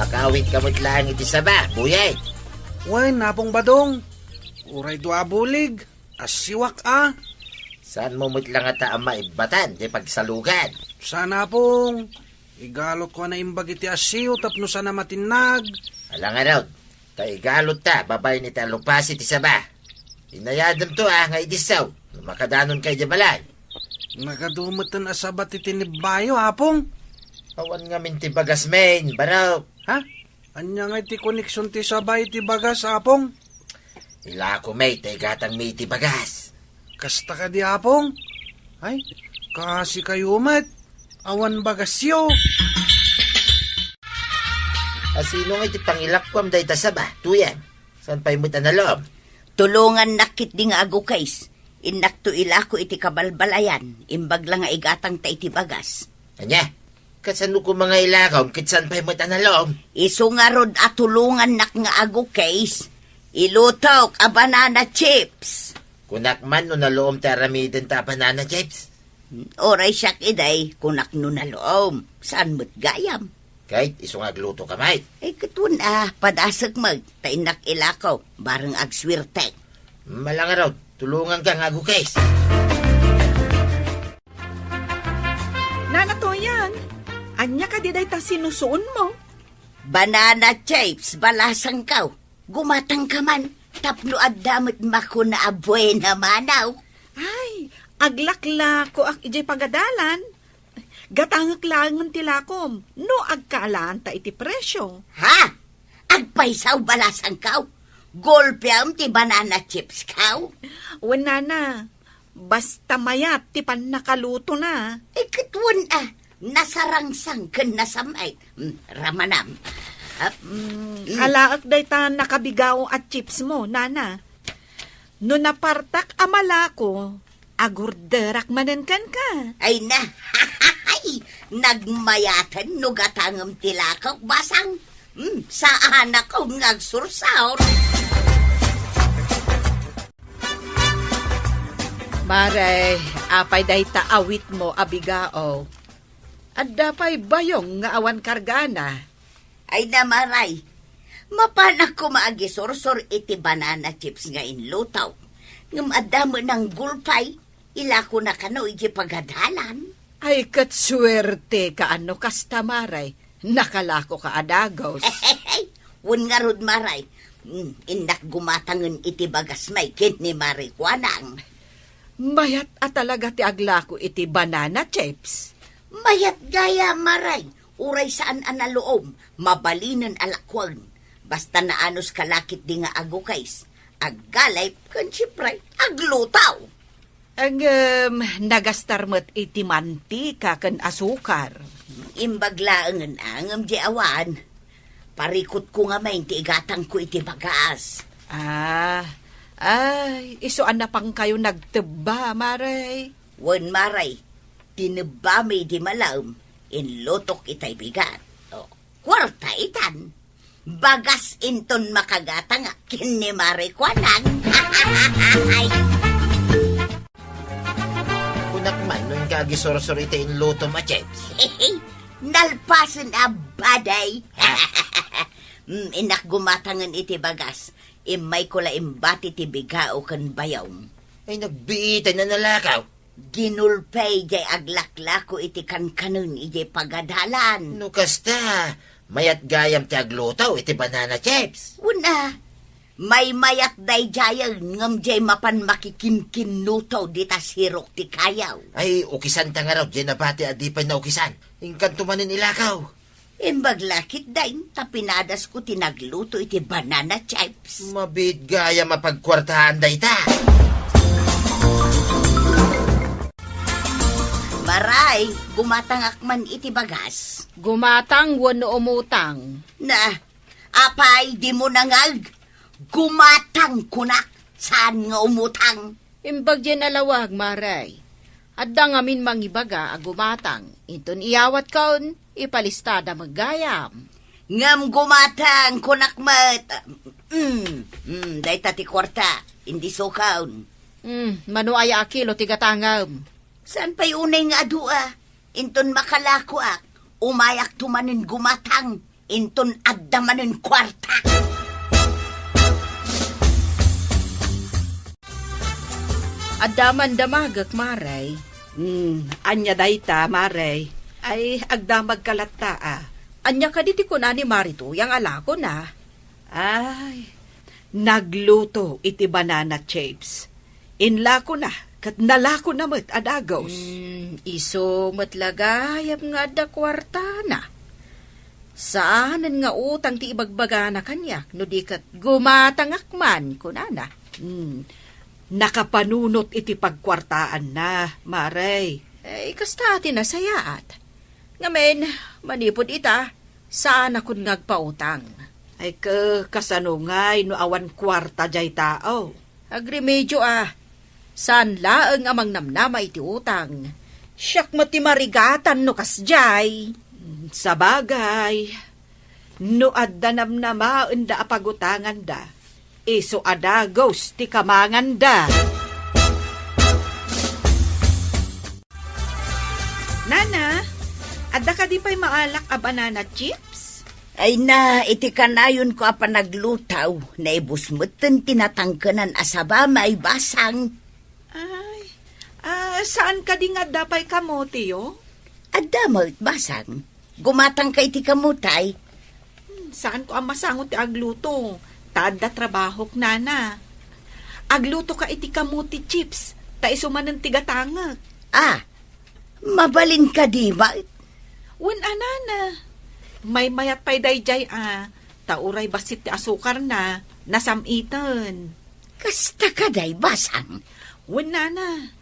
Makaawit ka met laeng iti saba, Buyet. Wen, Apong Badong. Uray dua a bulig. Asiwak a. Saanmo met la ngata a maibbatan ti pagsalugan? Saan, Apong. Igalutko a naimbag iti asiyo tapno saan a matinnag. Ala ngarud, ta igalutta babaen iti alupasi ti saba. Inayademto a nga idissaw no makadanonka idiay balay. Nagadu metten a saba ti tinibbayo, Apong. Awan ngamin ti bagasmin, barok. Ha? Ania ngay ti koneksion ti saba iti bagas, Apong? Ilako met ta igatangmi iti bagas. Kasta kadi, Apong? Ay, kaasi kayo met. Awan bagasyo. A sino ngay ti pangilakuam dayta saba, Tuyang? Saan pay met a nalom? Tulongannak ketdi nga agukis. Innakto ilako iti kabalbalayan, imbag la nga igatangta iti bagas. Ania? Kasano koma nga ilakom ket saan pay met a nalom? Isu ngarud a tulongannak nga agukis, ilutok a banana chips. Kunak man no nalom ti aramidenta a banana chips. Uray siak idi, kunak no nalom. Saan met gayam? Ket isu nga agluto ka met. Ay, ket wen a, padasek met, ta innak ilako, bareng agsuerte. Ala ngarud, tulonganka nga agukis. Nana Tuyang, ania kadi dayta sinusuonmo? Banana chips, balasangko. Gumatangka man, tapno adda met makuna a buena mano. Ay, aglaklakoak idiay pagadalan. Gatangek laengen ti lakom, no agkaalaanta iti presio. Ha? Agpayso, balasangko? Gulpiam ti banana chipsko? Wen, nana, basta mayat ti pannakalutona. Ay, ket wen a, nasarangsang ken nasam-et. Mm, ramanam. Ah, mm, mm. Alaek dayta nakabigao a chipsmo, nana. No napartak a malako, agurderak manen kenka. Ay na, nagmayaten no gatangem ti lakok, basang. Mm, saanakon nga agsursor. Mare, apay dayta awitmo a bigao? Adda pay bayong nga awan kargana? Ay na, Mare, mapanak koma agisursor iti banana chips nga inlutok. Ngem adda met a gulpay, ilakona kano iti pagadalan. Ay, ket suerteka no kasta, Mare. Nakalakoka a dagus. Wen ngarud, Mare. Mm, innak gumatangen iti bagasmi ken ni Mare Kuanang. Mayat a talaga ti aglako iti banana chips. Mayat gayam, Mare. Uray saan a nalom, mabalinen a lakuan. Basta naanuska la ketdi nga agukis, aggalip, ken siempre, agluto. Ngem, nagastar met iti mantika ken asukar. Imbag laengen a, ngem di awan. Parikutko ngamin ti igatangko iti bagas. Ah, ay, isu a napangkayo nagtebba, Mare. Wen, Mare, tinebbami di malem, inlutok itay bigat. O, kuarta itan. Bagas inton makagatangak ken ni Mare Kuanang. Ay. Kunak man no inka agisursor iti inlutom a chips. Nalpasen a baday. Mm, innak gumatangen iti bagas. Immayko la imbati ti bigao ken bayong. Ay, nagbiitay a nalakaw. Ginulpay jay aglaklako iti kankanen idiay pagadalan. No kasta, mayat gayam ti agluto iti banana chips. Wen a, maymayat daydiayen ngem jay mapan makikinkinnuto dita sirok ti kayaw. Ay, ukisanta ngarud jay nabati a di pay naukisan. Inkanto manen ilakaw. Imbag la ketdin ta pinadasko ti nagluto iti banana chips. Mabiit gayam a pagkuartaan dayta. Mare, gumatangak man iti bagas. Gumatang wenno umutang? Na, apay, dimo nangag? Gumatang kunak, saan nga umutang? Imbag diay nalawag, Mare. Adda ngamin mangibaga a gumatang. Inton iyawatkon, ipalistada met gayam. Ngem gumatang, kunak met. Mm, mm, dayta ti kuarta, indisukon. Mm, mano aya a kilo ti gatangem? Saan pay unay nga adu a? Inton makalakoak, umayakto manen gumatang. Inton adda manen kuarta. Adda man damagek, Mare. Hmm, ania dayta, Mare? Ay, agdamagka latta, a. Ania kadi ti kuna ni Mare Tuyang a lakona? Ay, nagluto iti banana chips. Inlakona, ket nalakona met a dagus. Hmm, isu met la gayam nga adda kuartana. Saanen nga utang ti ibagbagana kaniak, no di ket gumatangak man, kunana. Hmm, nakapanunot iti pagkuartaanna, Mare. Ay, kasta ti nasayaat. Ngamin, manipud ita, saanakon nga agpautang. Ay, ke-, kasano ngay no awan kuarta jay tao? Agremedio a, saan laeng a mangnamnama iti utang. Siak met ti marigatan no kasjay. Sabagay, no adda namnamaenda a pagutanganda, isu a dagus ti kamanganda. Nana, adda kadi pay maalak a banana chips? Ay na, iti kanayonko a panagluto, naibus metten ti natangkenan a saba, Mare Basang. Ay, ah, saan kadi nga adda pay kamoteyo? Adda met, Basang. Gumatangka iti kamote. Hmm, saanko a masango ti agluto. Ta adda trabahok, Nana. Aglutoka iti kamote chips, ta isu manen ti gatangek. Ah, mabalin kadi met? Wen a, Nana. Maymayat pay daydiay a, ta uray bassit ti asukarna, nasam-iten. Kasta kadi, Basang? Wen, Nana.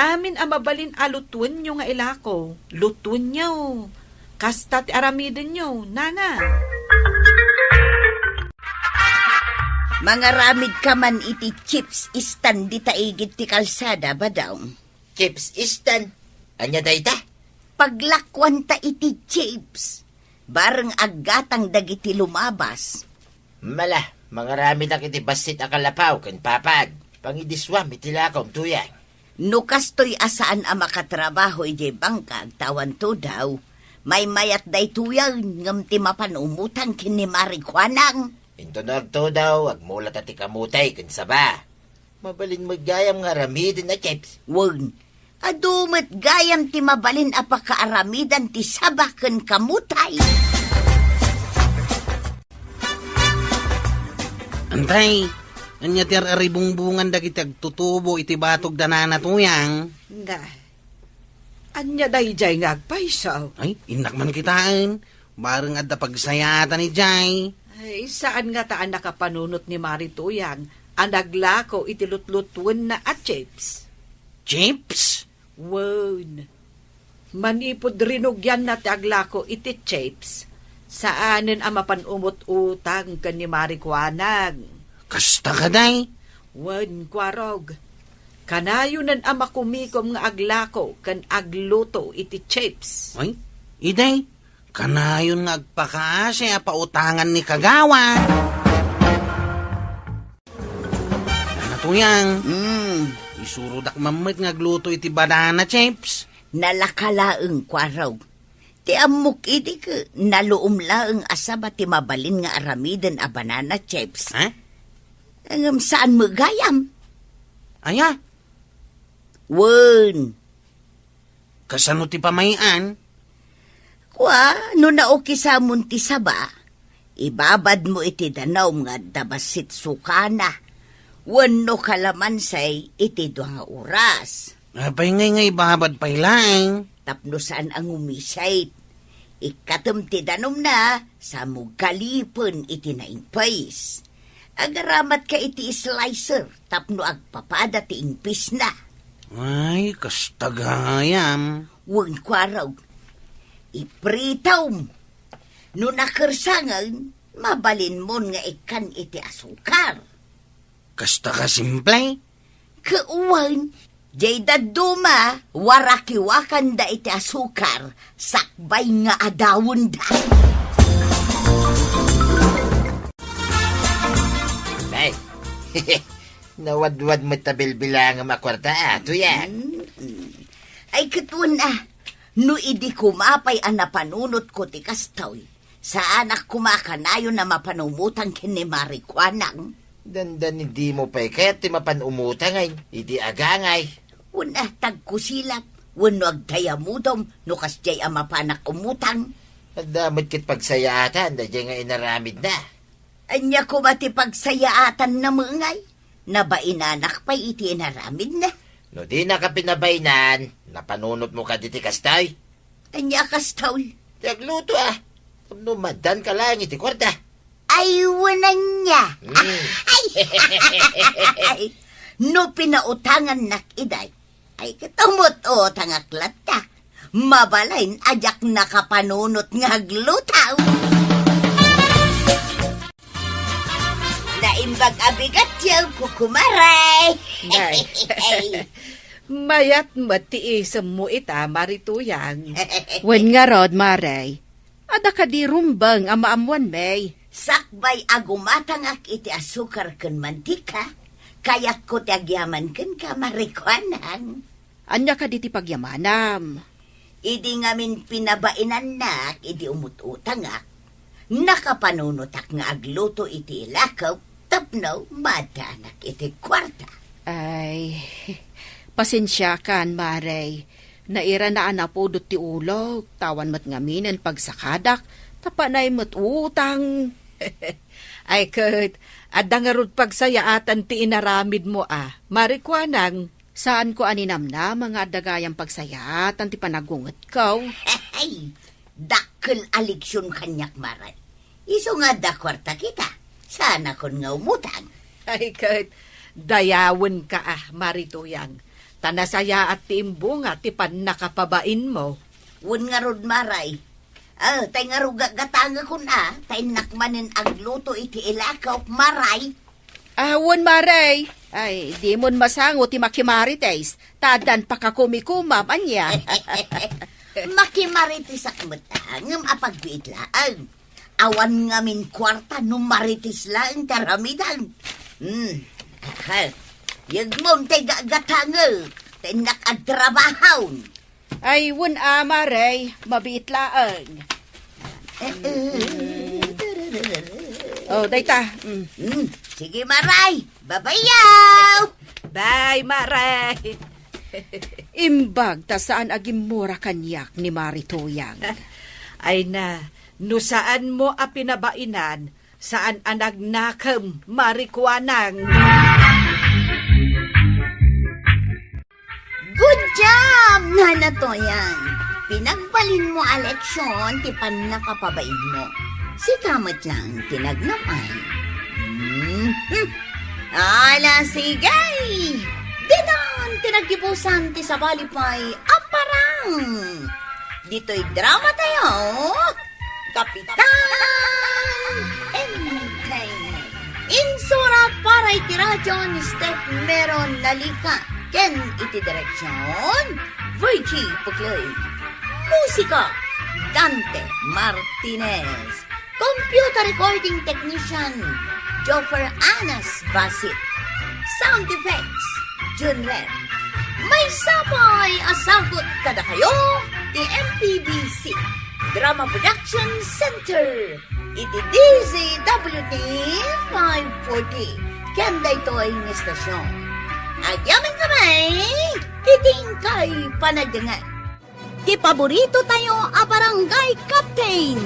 Amin a mabalin a lutuenyo nga ilako, lutuenyo. Kasta ti aramidenyo, Nana. Mangaramidka man iti chips stand dita igid ti kalsada, Badong. Chips stand? Ania dayta? Paglakuanta iti chips. Bareng aggatang dagiti lumabas. Mala, mangaramidak iti bassit a kalapaw ken papag. Pangidisuam iti lakom, Tuyang. No kastoy a saan a makatrabaho idiay bangkag ta awan tudaw, maymayat daytoyen ngem ti mapan umutang ken ni Mari Kuanang. Inton no agtudaw, agmulata ti kamote ken saba. Mabalin met gayam nga aramiden a chips. Wen, adu met gayam ti mabalin a pakaaramidan ti saba ken kamote. Antay, ania ti ar-aribungbungan dagiti agtutubo iti batog da Nana Tuyang? Nga, ania daydiay nga agpayso? Ay, innak man kitaen. Bareng adda pagsayaatan idiay. Ay, saan ngata a nakapanunot ni Mari Tuyang a naglako iti lutlutuenna a chips? Chips? Wen, manipud rinugianna ti aglako iti chips, saanen a mapan umut-utang ken ni Mari Kuanang. Kasta kadi? Wen, Kuarog. Kanayonen a makumikom nga aglako ken agluto iti chips. Ay, idi, kanayon nga agpakaasi a pautangan ni Kagawad. Nana Tuyang, mm, isurodak man met nga agluto iti banana chips. Nalaka laeng, Kuarog. Ti ammok idi ket naluom laeng a saba ti mabalin nga aramiden a banana chips. Ha? Ngem saan met gayam? Aya? Wen. Kasano ti pamay-an? Kua, no naukisamon ti saba, ibabadmo iti danum nga adda bassit sukana, wenno kalamansi iti dua nga oras. Apay ngay nga ibabad pay laeng? Tapno saan a ngumisit. Ikkatem ti danumna, sa mo galipen iti naingpis. Agaramatka iti slicer tapno agpapada ti ingpisna. Ay, kasta gayam. Wen, Kuarog, ipritom. No nakersangen, mabalinmon nga ikkan iti asukar. Kasta ka simple? Wen, jay dadduma, warakiwakanda iti asukar, sakbay nga adawenda. Ay, nawadwad met ta bilbilangem a kuarta, a, Tuyang. Mm-mm. Ay, ket wen a, no idi koma pay a napanunotko ti kastoy, saanak koma kanayon a mapan umutang ken ni Mari Kuanang. Dandani dimo pay kayat ti mapan umutang, ay, idi agangay. Wen a, tagkusilap, wenno agtayamudom no kasdiay a mapanak umutang. Adda met ket pagsayaatan daydiay nga inaramidna. Ania koma ti pagsayaatanna, Mengay? Nabainanak pay iti inaramidna. No dinaka pinabainan, napanunotmo kadi ti kastoy? Ania a kastoy? Ti agluto, a. Tapno maaddaanka laeng iti kuarta. Ay, wen ania. Mm. Ay, no pinautangannak idiay, ay, ket umut-utangak latta. Mabalin a diak nakapanunot nga agluto. Naimbag a bigatyo, kukumare. Nay. Mayat met ti isemmo ita, Mari Tuyang. Wen ngarud, Mare, adda kadi rumbeng a maammoanmi? Sakbay a gumatangak iti asukar ken mantika, kayatko ti agyaman kenka, Mari Kuanang. Ania kadi ti pagyamanam? Idi ngamin pinabainannak idi umut-utangak, nakapanunotak nga agluto iti ilakok tapno maaddanak iti kuarta. Ay, pasensiakan, Mare. Nairana a napudot ti ulok, ta awan met ngaminen pagsakadak, ta panay met utang. Ay ket, adda ngarud pagsayaatan ti inaramidmo a, Mari Kuanang. Saanko a ninamnama nga adda gayam pagsayaatan ti panagungetko. Hey! Dakkel a leksion kaniak, Mare. Isu nga adda kuarta kita, saanakon nga umutang. Ay ket, dayawenka a, Mari Tuyang. Ta nasayaat ti imbunga ti pannakapabainmo. Wen ngarud, Mare. Ah, tay ngarud gatgatangekon a, ta innak manen agluto iti ilakok, Mare. Ah, wen, Mare. Ay, dimon masango ti makimarites, ta addan pakakumikumam, ania? Makimaritesak met a, ngem apagbiit laeng. Awan ngamin kuarta no marites laeng ti aramidem. Hmm. Aha. Yegmom tay gatgatangek, ta innak agtrabahon. Ay, wen a, Mare, mabiit laeng. Oh, dayta. Mm. Hmm, sige, Mare. Babayaw! Bye, Mare. Imbag ta saan a gimmura kaniak ni Mari Tuyang. Ay na, no saanmo a pinabainan, saan a nagnakem, Mari Kuanang. Good job, Nana Toyang! Pinagbalinmo a leksion ti pannakapabainmo. Sika met laeng ti nagnam-ay. Mhm. Ala, sige! Ditan ti naggibusan ti sabali pay a parang. Ditoy drama tayo, Kapitan Enteng. Insurat para iti radyo ni Steph Meron Nalica ken iti direksyon, Virgie Puclay. Musika, Dante Martinez. Computer recording technician, Joffer Anas Basit. Sound effects, Jun Ren. Maysa pay a sagut kadakayo ti M P B C Drama Production Center iti D Z W T five forty ken daytoy nga istasyon. Agyamankami iti inkay panagdengngeg. Ti paborito tayo a barangay captain,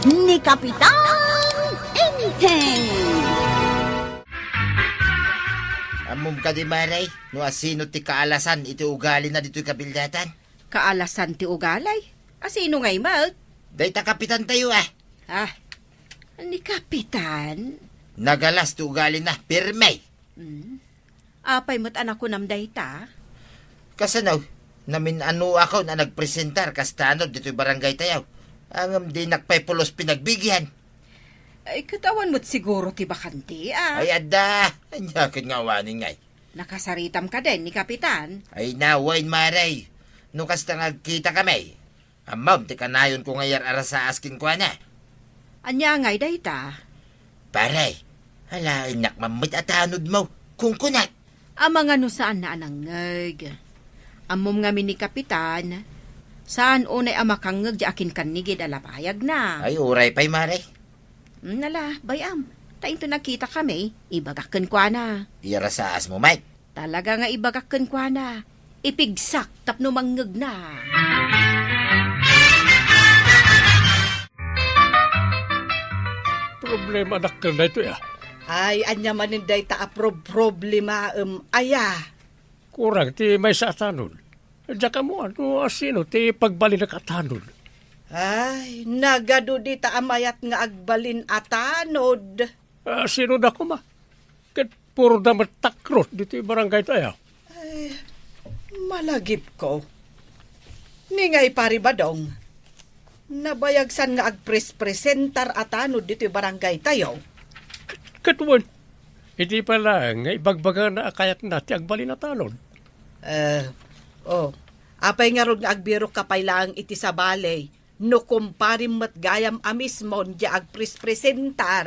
ni Kapitan Enteng. Ammom kadi, Mare, no asino ti kaalasan iti ugalina ditoy kabildatan? Kaalasan ti ugali? Asino ngay met? Dayta kapitan tayo, a. Ah, ni Kapitan? Nagalas ti ugalina, pirme. Hmm. Apay met a nakunam dayta? Kasano? Namin-anoakon a nagpresentar kasta no ditoy barangay tayo. Ngem dinak pay pulos pinagbigian. Ay, ket awan met siguro ti bakante, a. Ay, adda. Ania ket nga awanen ngay? Nakasaritam kadin ni Kapitan? Ay, wen, Mare. No kasta nga agkitakami, ammom ti kanayonko nga iyar-arasaas kenkuana. Ania ngay dayta? Pare, alaennak mammet a tanodmo, kunkunak. Amangan no saanna a nangngeg. Ammom ngamin ni Kapitan, saan unay a makangngeg di akinkannigid a lapayagna. Ay, uray pay, Mare. Hmm, nala, bay-am. Ta into nagkitakami, ibagak kenkuana. Irasaasmo met. Talaga nga ibagak kenkuana. Ipigsak tapno mangngegna. Problema dakkel daytoy, a. Ay, ania manen dayta a prob-, problemaem, aya? Kurang ti maysa a tanod. Diak ammoan no asino ti pagbalinak a tanod. Ay, nagadu dita a mayat nga agbalin a tanod. Asino da koma? Ket puro da met takros ditoy barangay tayo. Ay, malagipko. Ni ngay Pari Badong, nabayagsan nga agprespresentar a tanod ditoy barangay tayo. Ket wen, idi pay laeng nga ibagbagana a kayatna ti agbalin a tanod. Eh, oh, apay ngarud nga agbirok ka pay laeng iti sabali, no kumparim met gayam a mismo diay agprespresentar?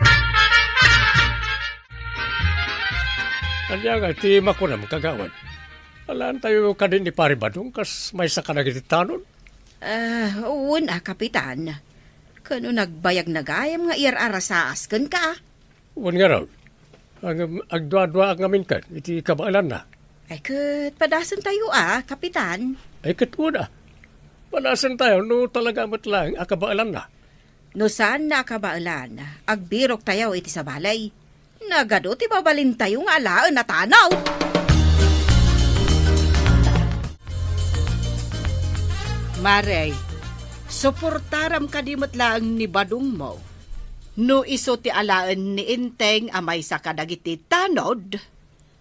Ania nga ti makunam, kagawad? Alaentayo kadi ni Pari Badong kas maysa kadagiti tanod? Ah, wen a, Kapitan. Kano nagbayag na gayam nga iyar-arasaas kenka? Wen ngarud. Ngem agduaduaak ngamin ket iti kabaelanna. Ay, ket padasentayo a, Kapitan. Ay, ket wen a. Padasentayo no talaga met laeng a kabaelanna. No saanna a kabaelan, agbiroktayo iti sabali. Nagadu ti mabalintayo nga alaen a tanod. Mare, suportaram kadi met laeng ni Badongmo? No isu ti alaen ni Enteng a maysa kadagiti tanod?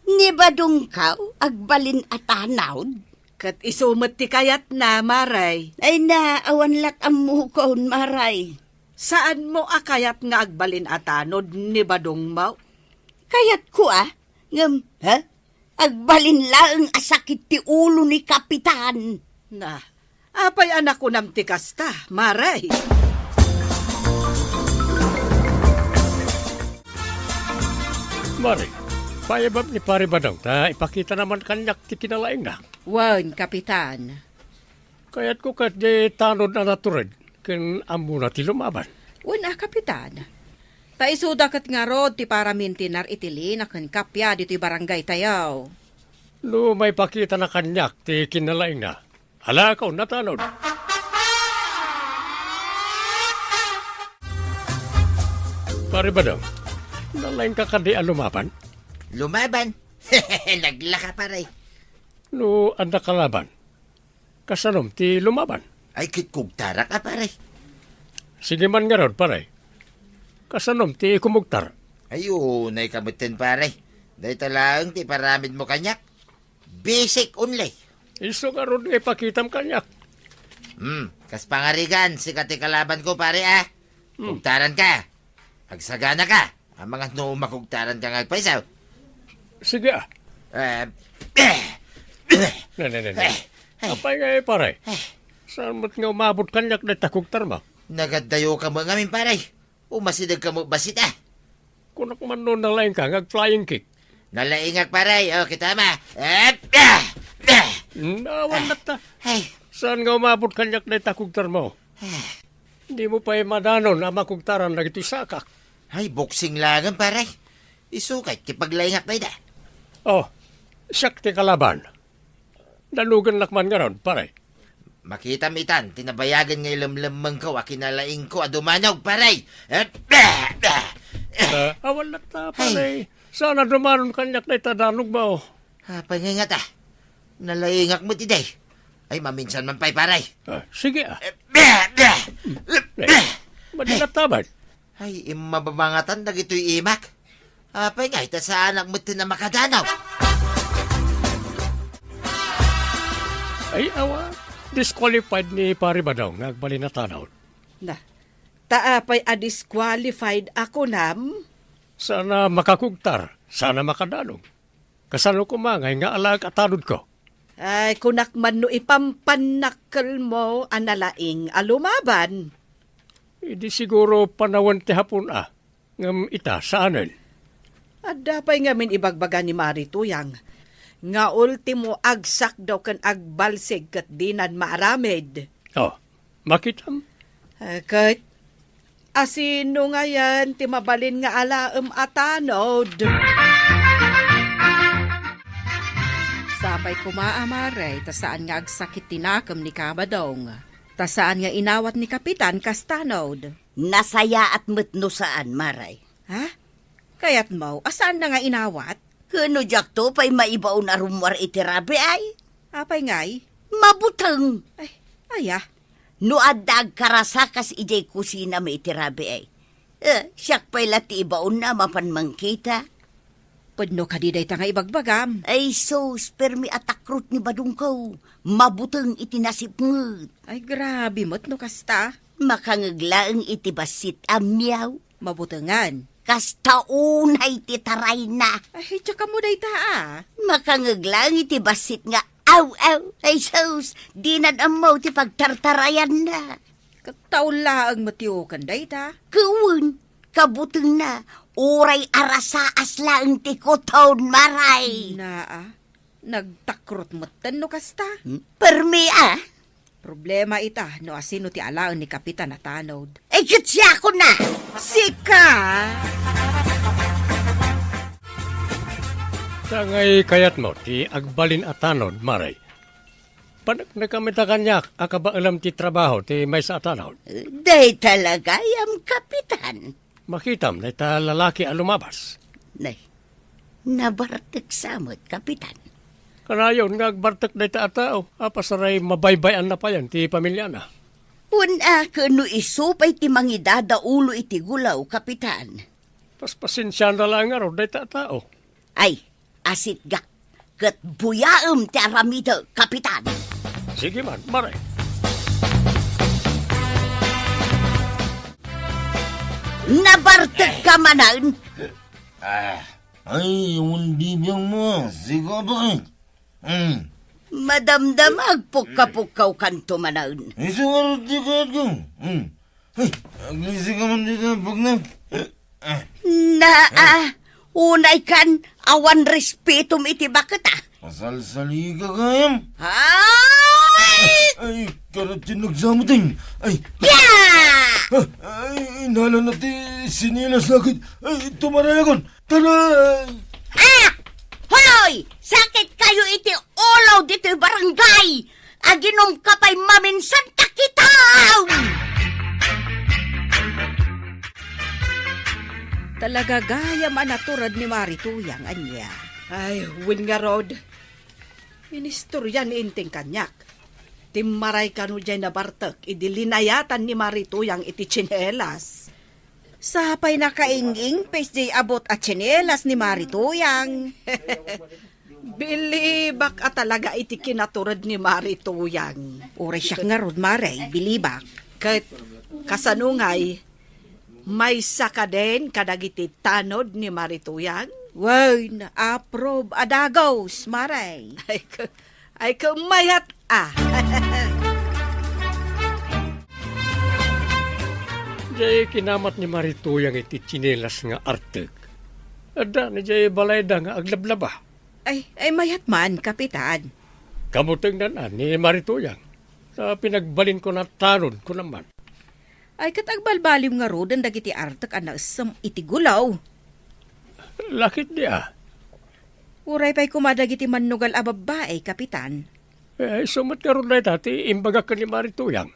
Ni Badongko agbalin a tanod? Ket isu met ti kayatna, Mare. Ay na, awan lat ammokon, Mare. Saanmo a kayat nga agbalin a tanod ni Badongmo? Kayatko a, ngem, ha? Agbalin laeng a sakit ti ulo ni Kapitan. Na, apay a nakunam ti kasta, Mare? Mare, paibag ni Pare Badong ta ipakitana man kaniak ti kinalaingna. Wen, Kapitan. Kayatko ket diay tanod a natured ken ammona ti lumaban. Wen a, Kapitan. Ta isuda ket ngarud ti paramintinar iti lina ken kappia ditoy barangaytayo. No maipakitana kaniak ti kinalaingna, alaekon a tanod. Pare Badong, nalaingka kadi a lumaban? Lumaban? Naglaka, pare. No adda kalaban, kasanom ti lumaban? Ay, ket kugtarak a, pare. Sige man ngarud, pare. Kasanom ti kumugtar? Ay, unayka metten, pare. Dayta laeng ti iparamidmo kaniak. Basic only. Isu ngarud nga ipakitam kaniak. Hmm, kas pangarigan, sika ti kalabanko, pare, a. Hmm. Kugtaranka. Agsaganaka. Amangan no makugtaranka nga agpayso. Sige, a. Eh, Ne, ne, ne, ne. Eh, eh. Apay ngay, pare? Eh. Saan met nga umabot kaniak dayta kugtarmo? Nagaddayoka met ngamin, pare. Umasidegka met bassit, a. Kunak man no nalaingka nga ag-flying kick. Nalaingak, pare. O, kitam a. Eh, ah, ah. Hmm, awan latta. Ay. Saan nga umabot kaniak dayta kugtarmo? Ah. Dimo pay madanon a makugtaran dagitoy sakak. Ay, boxing laengen, pare. Isu ket ti paglaingak dayta. O, siak ti kalaban. Danugennak man ngarud, pare. Makitam itan ti nabayagen nga ilemlemmengko a kinalaingko a dumanog, pare. Eh, bah, bah. Eh, awan latta, pare. Ay. Saan a dumanon kaniak dayta danogmo? Apay ngay ngata? Nalaingak met idi. Ay, maminsan man pay, pare. Ah, sige, a. Eh, bah, bah. Hmm. Eh, bah. Madi latta man. Ay, immababangatan dagitoy imak. Apay ngay ta saanak metten a makadanaw? Ay, awa, disqualified ni Pare Badong nga agbalin a tanod. Na, ta apay a disqualified a kunam? Saan a makakugtar, saan a makadanog. Kasano koma ngay nga alaek a tanodko? Ay, kunak man no ipampannakkelmo a nalaing a lumaban. Idi siguro panawen ti Hapon a, ngem ita, saanen. Adda pay ngamin ibagbaga ni Mari Tuyang nga ultimo agsakdaw ken agbalsig ket dinan maaramid. O, makitam? Eh, ket Asino ngayen ti mabalin nga alaem a tanod? Sapay koma a, Mare, ta saan nga agsakit ti nakem ni Kabadong. Ta saan nga inawat ni Kapitan kas tanod. Nasayaat met no saan, Mare. Ha? Kayatmo a saanda nga inawat? Ken no diakto pay maibaon a rummuar iti rabii? Apay ngay? Mabuteng! Ay, aya? No adda agkarasa kas idiay kusinam iti rabii, eh, siak pay la ti ibaonna a mapan mangkita. Pudno kadi dayta nga ibagbagam? Ay sus, permi a takrot ni badongko. Mabuteng iti nasipnget. Ay, grabe met no kasta. Makangeg laeng iti bassit a miyaw. Mabutengan. Kasta unay ti tarayna. Ay, diak ammo dayta, a. Makangeg laeng iti bassit nga aw, aw. Ay sus, dinan ammo ti pagtartarayanna. Ket taul laeng met ti uken dayta. Ket wen, kabutengna, uray arasaas laeng ti kuton, Mare. Naa, nagtakrot metten no kasta. Hmm? Permi a. Problema ita no asino ti alaen ni Kapitan a tanod. Ay, ket siakon a! Sika! Sangay kayatmo ti agbalin a tanod, Mare. Paneknekam ita kaniak a kabaelam ti trabaho ti maysa a tanod. Dayta la gayam, Kapitan. Makitam dayta lalaki a lumabas. Nay, nabartek sa met, Kapitan. Kanayon nga agbartek dayta a tao a pasaray mabaybay-anna payen ti pamiliana. Wen a, ken no isu pay ti mangidadaulo iti gulaw, Kapitan. Paspasensiana laeng ngarud dayta a tao. Ay, asitgak, ket buyaem ti aramidek, Kapitan. Sige man, Mare. Nabartek ka manen? Ah, ay, awan bibiangmo, sika, bakit? Hmm. Madamdama agpukkapukkawkanto manen. Isu ngarud ti kayatko. Hmm. Ay, aglisi ka man dita, Pugna. Naa, unay kan, awan respetom iti baket, a. Masalsalika gayam. Ay! Ay, karat ti nagsamuteng. Ay. Ya! Ah, ay, inala na ti sinilas nakit. Ay, tumaray akon. Taray! Ah! Hoy! Sakit kayo iti ulo ditoy barangay! Aginom ka pay maminsan ta kita! Talaga gayam a natured ni Mari Tuyang, ania? Ay, wen ngarud. Inistorya ni Inting kaniak. Timmaray kano diay nabartek idi linayatan ni Mari Tuyang iti tsinelas. Sapay nakaing-ingpis diay abut a tsinelas ni Mari Tuyang. Bilibak a talaga iti kinatured ni Mari Tuyang. Uray siak ngarud, Mare, bilibak. Ket kasano ngay, maysa kadin kadagiti tanod ni Mari Tuyang? Wen, approve a dagus, Mare. Ay, ka-, ay, kamayat, a. Diay kinamat ni Mari Tuyang iti tsinelas nga artek. Adda na diay balayda nga aglablaba. Ay, ay, mayat man, Kapitan. Kabutengnan a ni Mari Tuyang. Ta pinagbalinko na tanod ko naman. Ay, ket agbalbaliw ngaruden dagiti artek a naessem iti gulaw. Lakit di a. Uray pay koma dagiti mannugal a babbai, Kapitan. Eh, isu met ngarud dayta ti imbagak ken ni Mari Tuyang.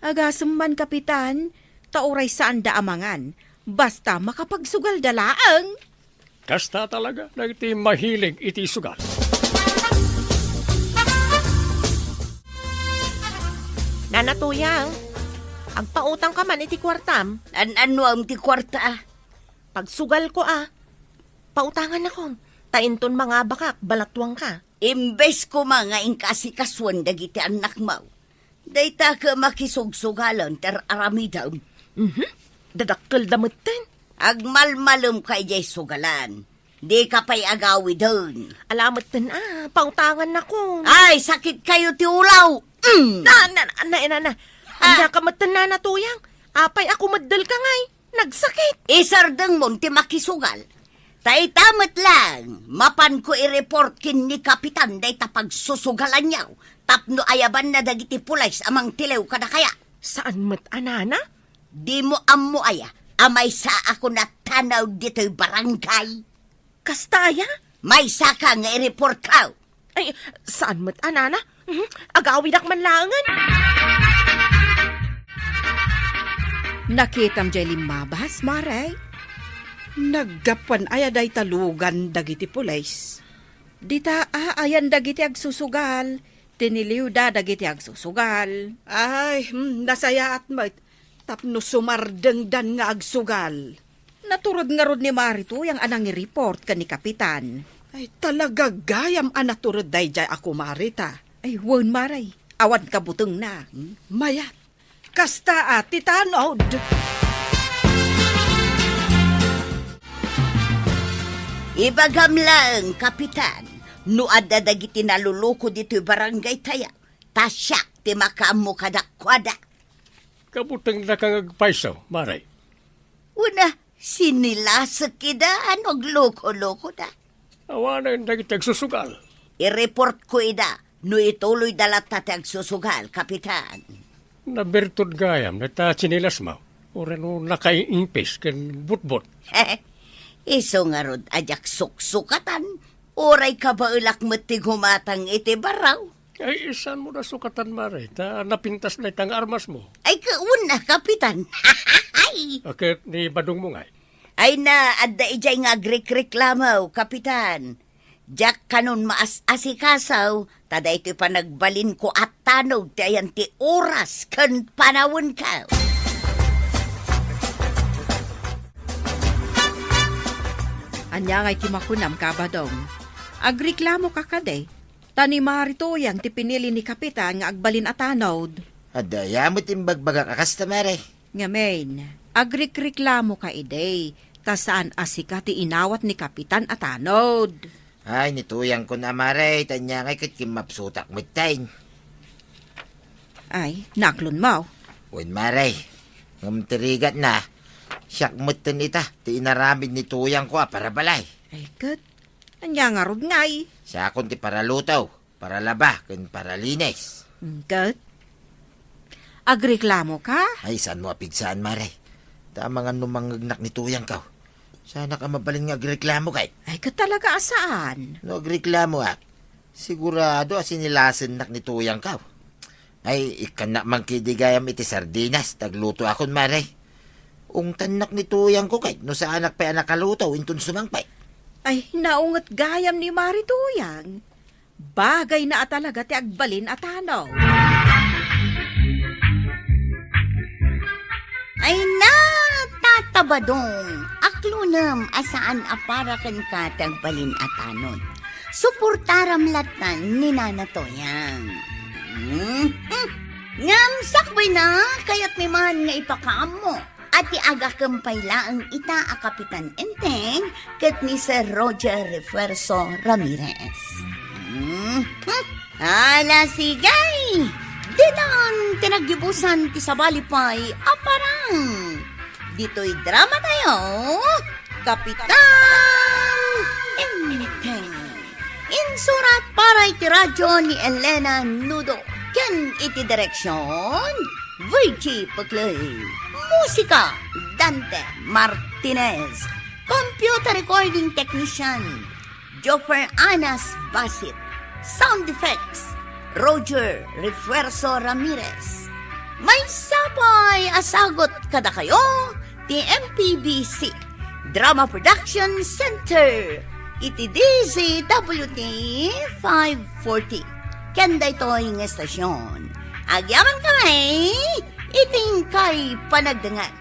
Agasem man, Kapitan, ta uray saanda a mangan, basta makapagsugalda laeng. Kasta talaga dagiti mahilig iti sugal. Nana Tuyang, agpautang ka man iti kuartam. An-annuam ti kuarta, a? Pagsugal ko, a. Pautangan nakon, ta inton mangabakak, balattuang ka. Imbes koma nga inka asikasuen dagiti annakmo, dayta ket makisugsugalen ti ar-aramidem. Mhm. Dadakkelda metten. Agmalmalemka idiay sugalan. Dika pay agawiden. Ala metten a, pautangan nakon. Ay, sakit kayo ti ulaw. Mm. Na, na, na, na, na. Ah. Ania ka metten, Nana Tuyang? Apay a kumeddel ka ngay? Nagsakit. Isardengmon ti makisugal. Ta ita met laeng, mapanko i-report ken ni Kapitan dayta pagsusugalanyo tapno ayabanna dagiti pulis a mangtiliw kadakaya. Saan met a, Nana? Dimo ammo aya a maysaakon a tanaw ditoy barangay? Kasta aya? Maysaka nga i-report ka. Ay, saan met a, nana? Mhm. Agawidak man laengen. Nakitam jay limmabas, Mare? Naggapuan aya dayta lugan dagiti pulis? Dita aayan dagiti agsusugal. Tiniliwda dagiti agsusugal. Ay, hmm, nasayaat met tapno sumardengdan nga agsugal. Naturod ngarud ni Mare Tuyang a nangi-report ken ni Kapitan. Ay, talaga gayam a naturod daydiay a kumarita. Ay, wen, Mare. Awan kabutengna. Hmm? Mayat. Kasta a ti tanod. Ibagam laeng, Kapitan, no adda dagiti naluluko ditoy barangay tayo, ta siak ti makaammo kadakuada. Kabutengnaka nga agpayso, Mare. Una, sinilasek ida a no agluko-lukoda. Awanen dagiti agsusugal. I-report ko ida no ituloyda latta ti agsusugal, Kapitan. Nabertud gayam dayta tsinelasmo, uray no nakaiingpis ken butbot. Isu ngarud a diak suksukatan, uray kabaelak met ti gumatang iti barraw. Ay, saanmo da sukatan, Mare, ta napintas dayta nga armasmo. Ay, kauna, Kapitan. Ay! A, ket ni badongmo ngay? Ay na, adda idiay nga agrikreklamo, Kapitan. Diak kanon maas-asikaso, ta daytoy panagbalinko a tanod ti ayan ti oras ken panawenko. Ania ngay ti makunam, Kabadong? Agreklamoka kadi? Ta ni Mare Tuyang ti pinili ni Kapitan nga agbalin a tanod. Adda aya met imbagbagak a kasta, Mare? Ngamin, agrikreklamoka idi, ta saan a sika ti inawat ni Kapitan a tanod. Ay, ni Tuyangkon a, Mare, ta ania ngay ket kimmapsutak metten. Ay, naklonmo? Wen, Mare, ngem ti rigatna, siak metten ita ti inaramid ni Tuyangko a parabalay. Ay, ket, ania ngarud ngay? Siakon ti paraluto, paralaba, ken paralinis. Ket? Agreklamoka? Ay, saanmo a pigsaan, Mare. Ta amangan no mangngegnak ni Tuyangko. Saanak a mabalin nga agreklamo ket? Ay, ket talaga a saan. No agreklamoak, sigurado a sinilasennak ni Tuyangko. Ay, ikkannak man ketdi gayam iti sardinas, ta aglutoakon, Mare. Ungtannak ni Tuyangko ket no saanak pay a nakaluto inton sumangpet. Ay, naunget gayam ni Mare Tuyang. Bagayna a talaga ti agbalin a tanod. Ay na, Tata Badong, aklonem a saan a para kenka ti agbalin a tanod. Suportaram latta ni Nana Toyang. Mhm. Ngem sakbayna, kayatmi man nga ipakaammo a ti agakem pay laeng ita a Kapitan Enteng ket ni Sir Roger Refuerzo Ramirez. Mhm. Ala, sige! Ditan ti naggibusan ti sabali pay a parang. Ditoy drama tayo, Kapitan Enteng. Insurat para iti radyo ni Elena Nudo ken iti direksyon, Virgie Peclay. Musika, Dante Martinez. Computer recording technician, Joffer Anas Basit. Sound effects, Roger Refuerzo Ramirez. Maysa pay a sagut kadakayo ti M P B C Drama Production Center iti D Z W T five forty. Ken daytoy nga estasyon, agyamankami iti inkay panagdengngeg.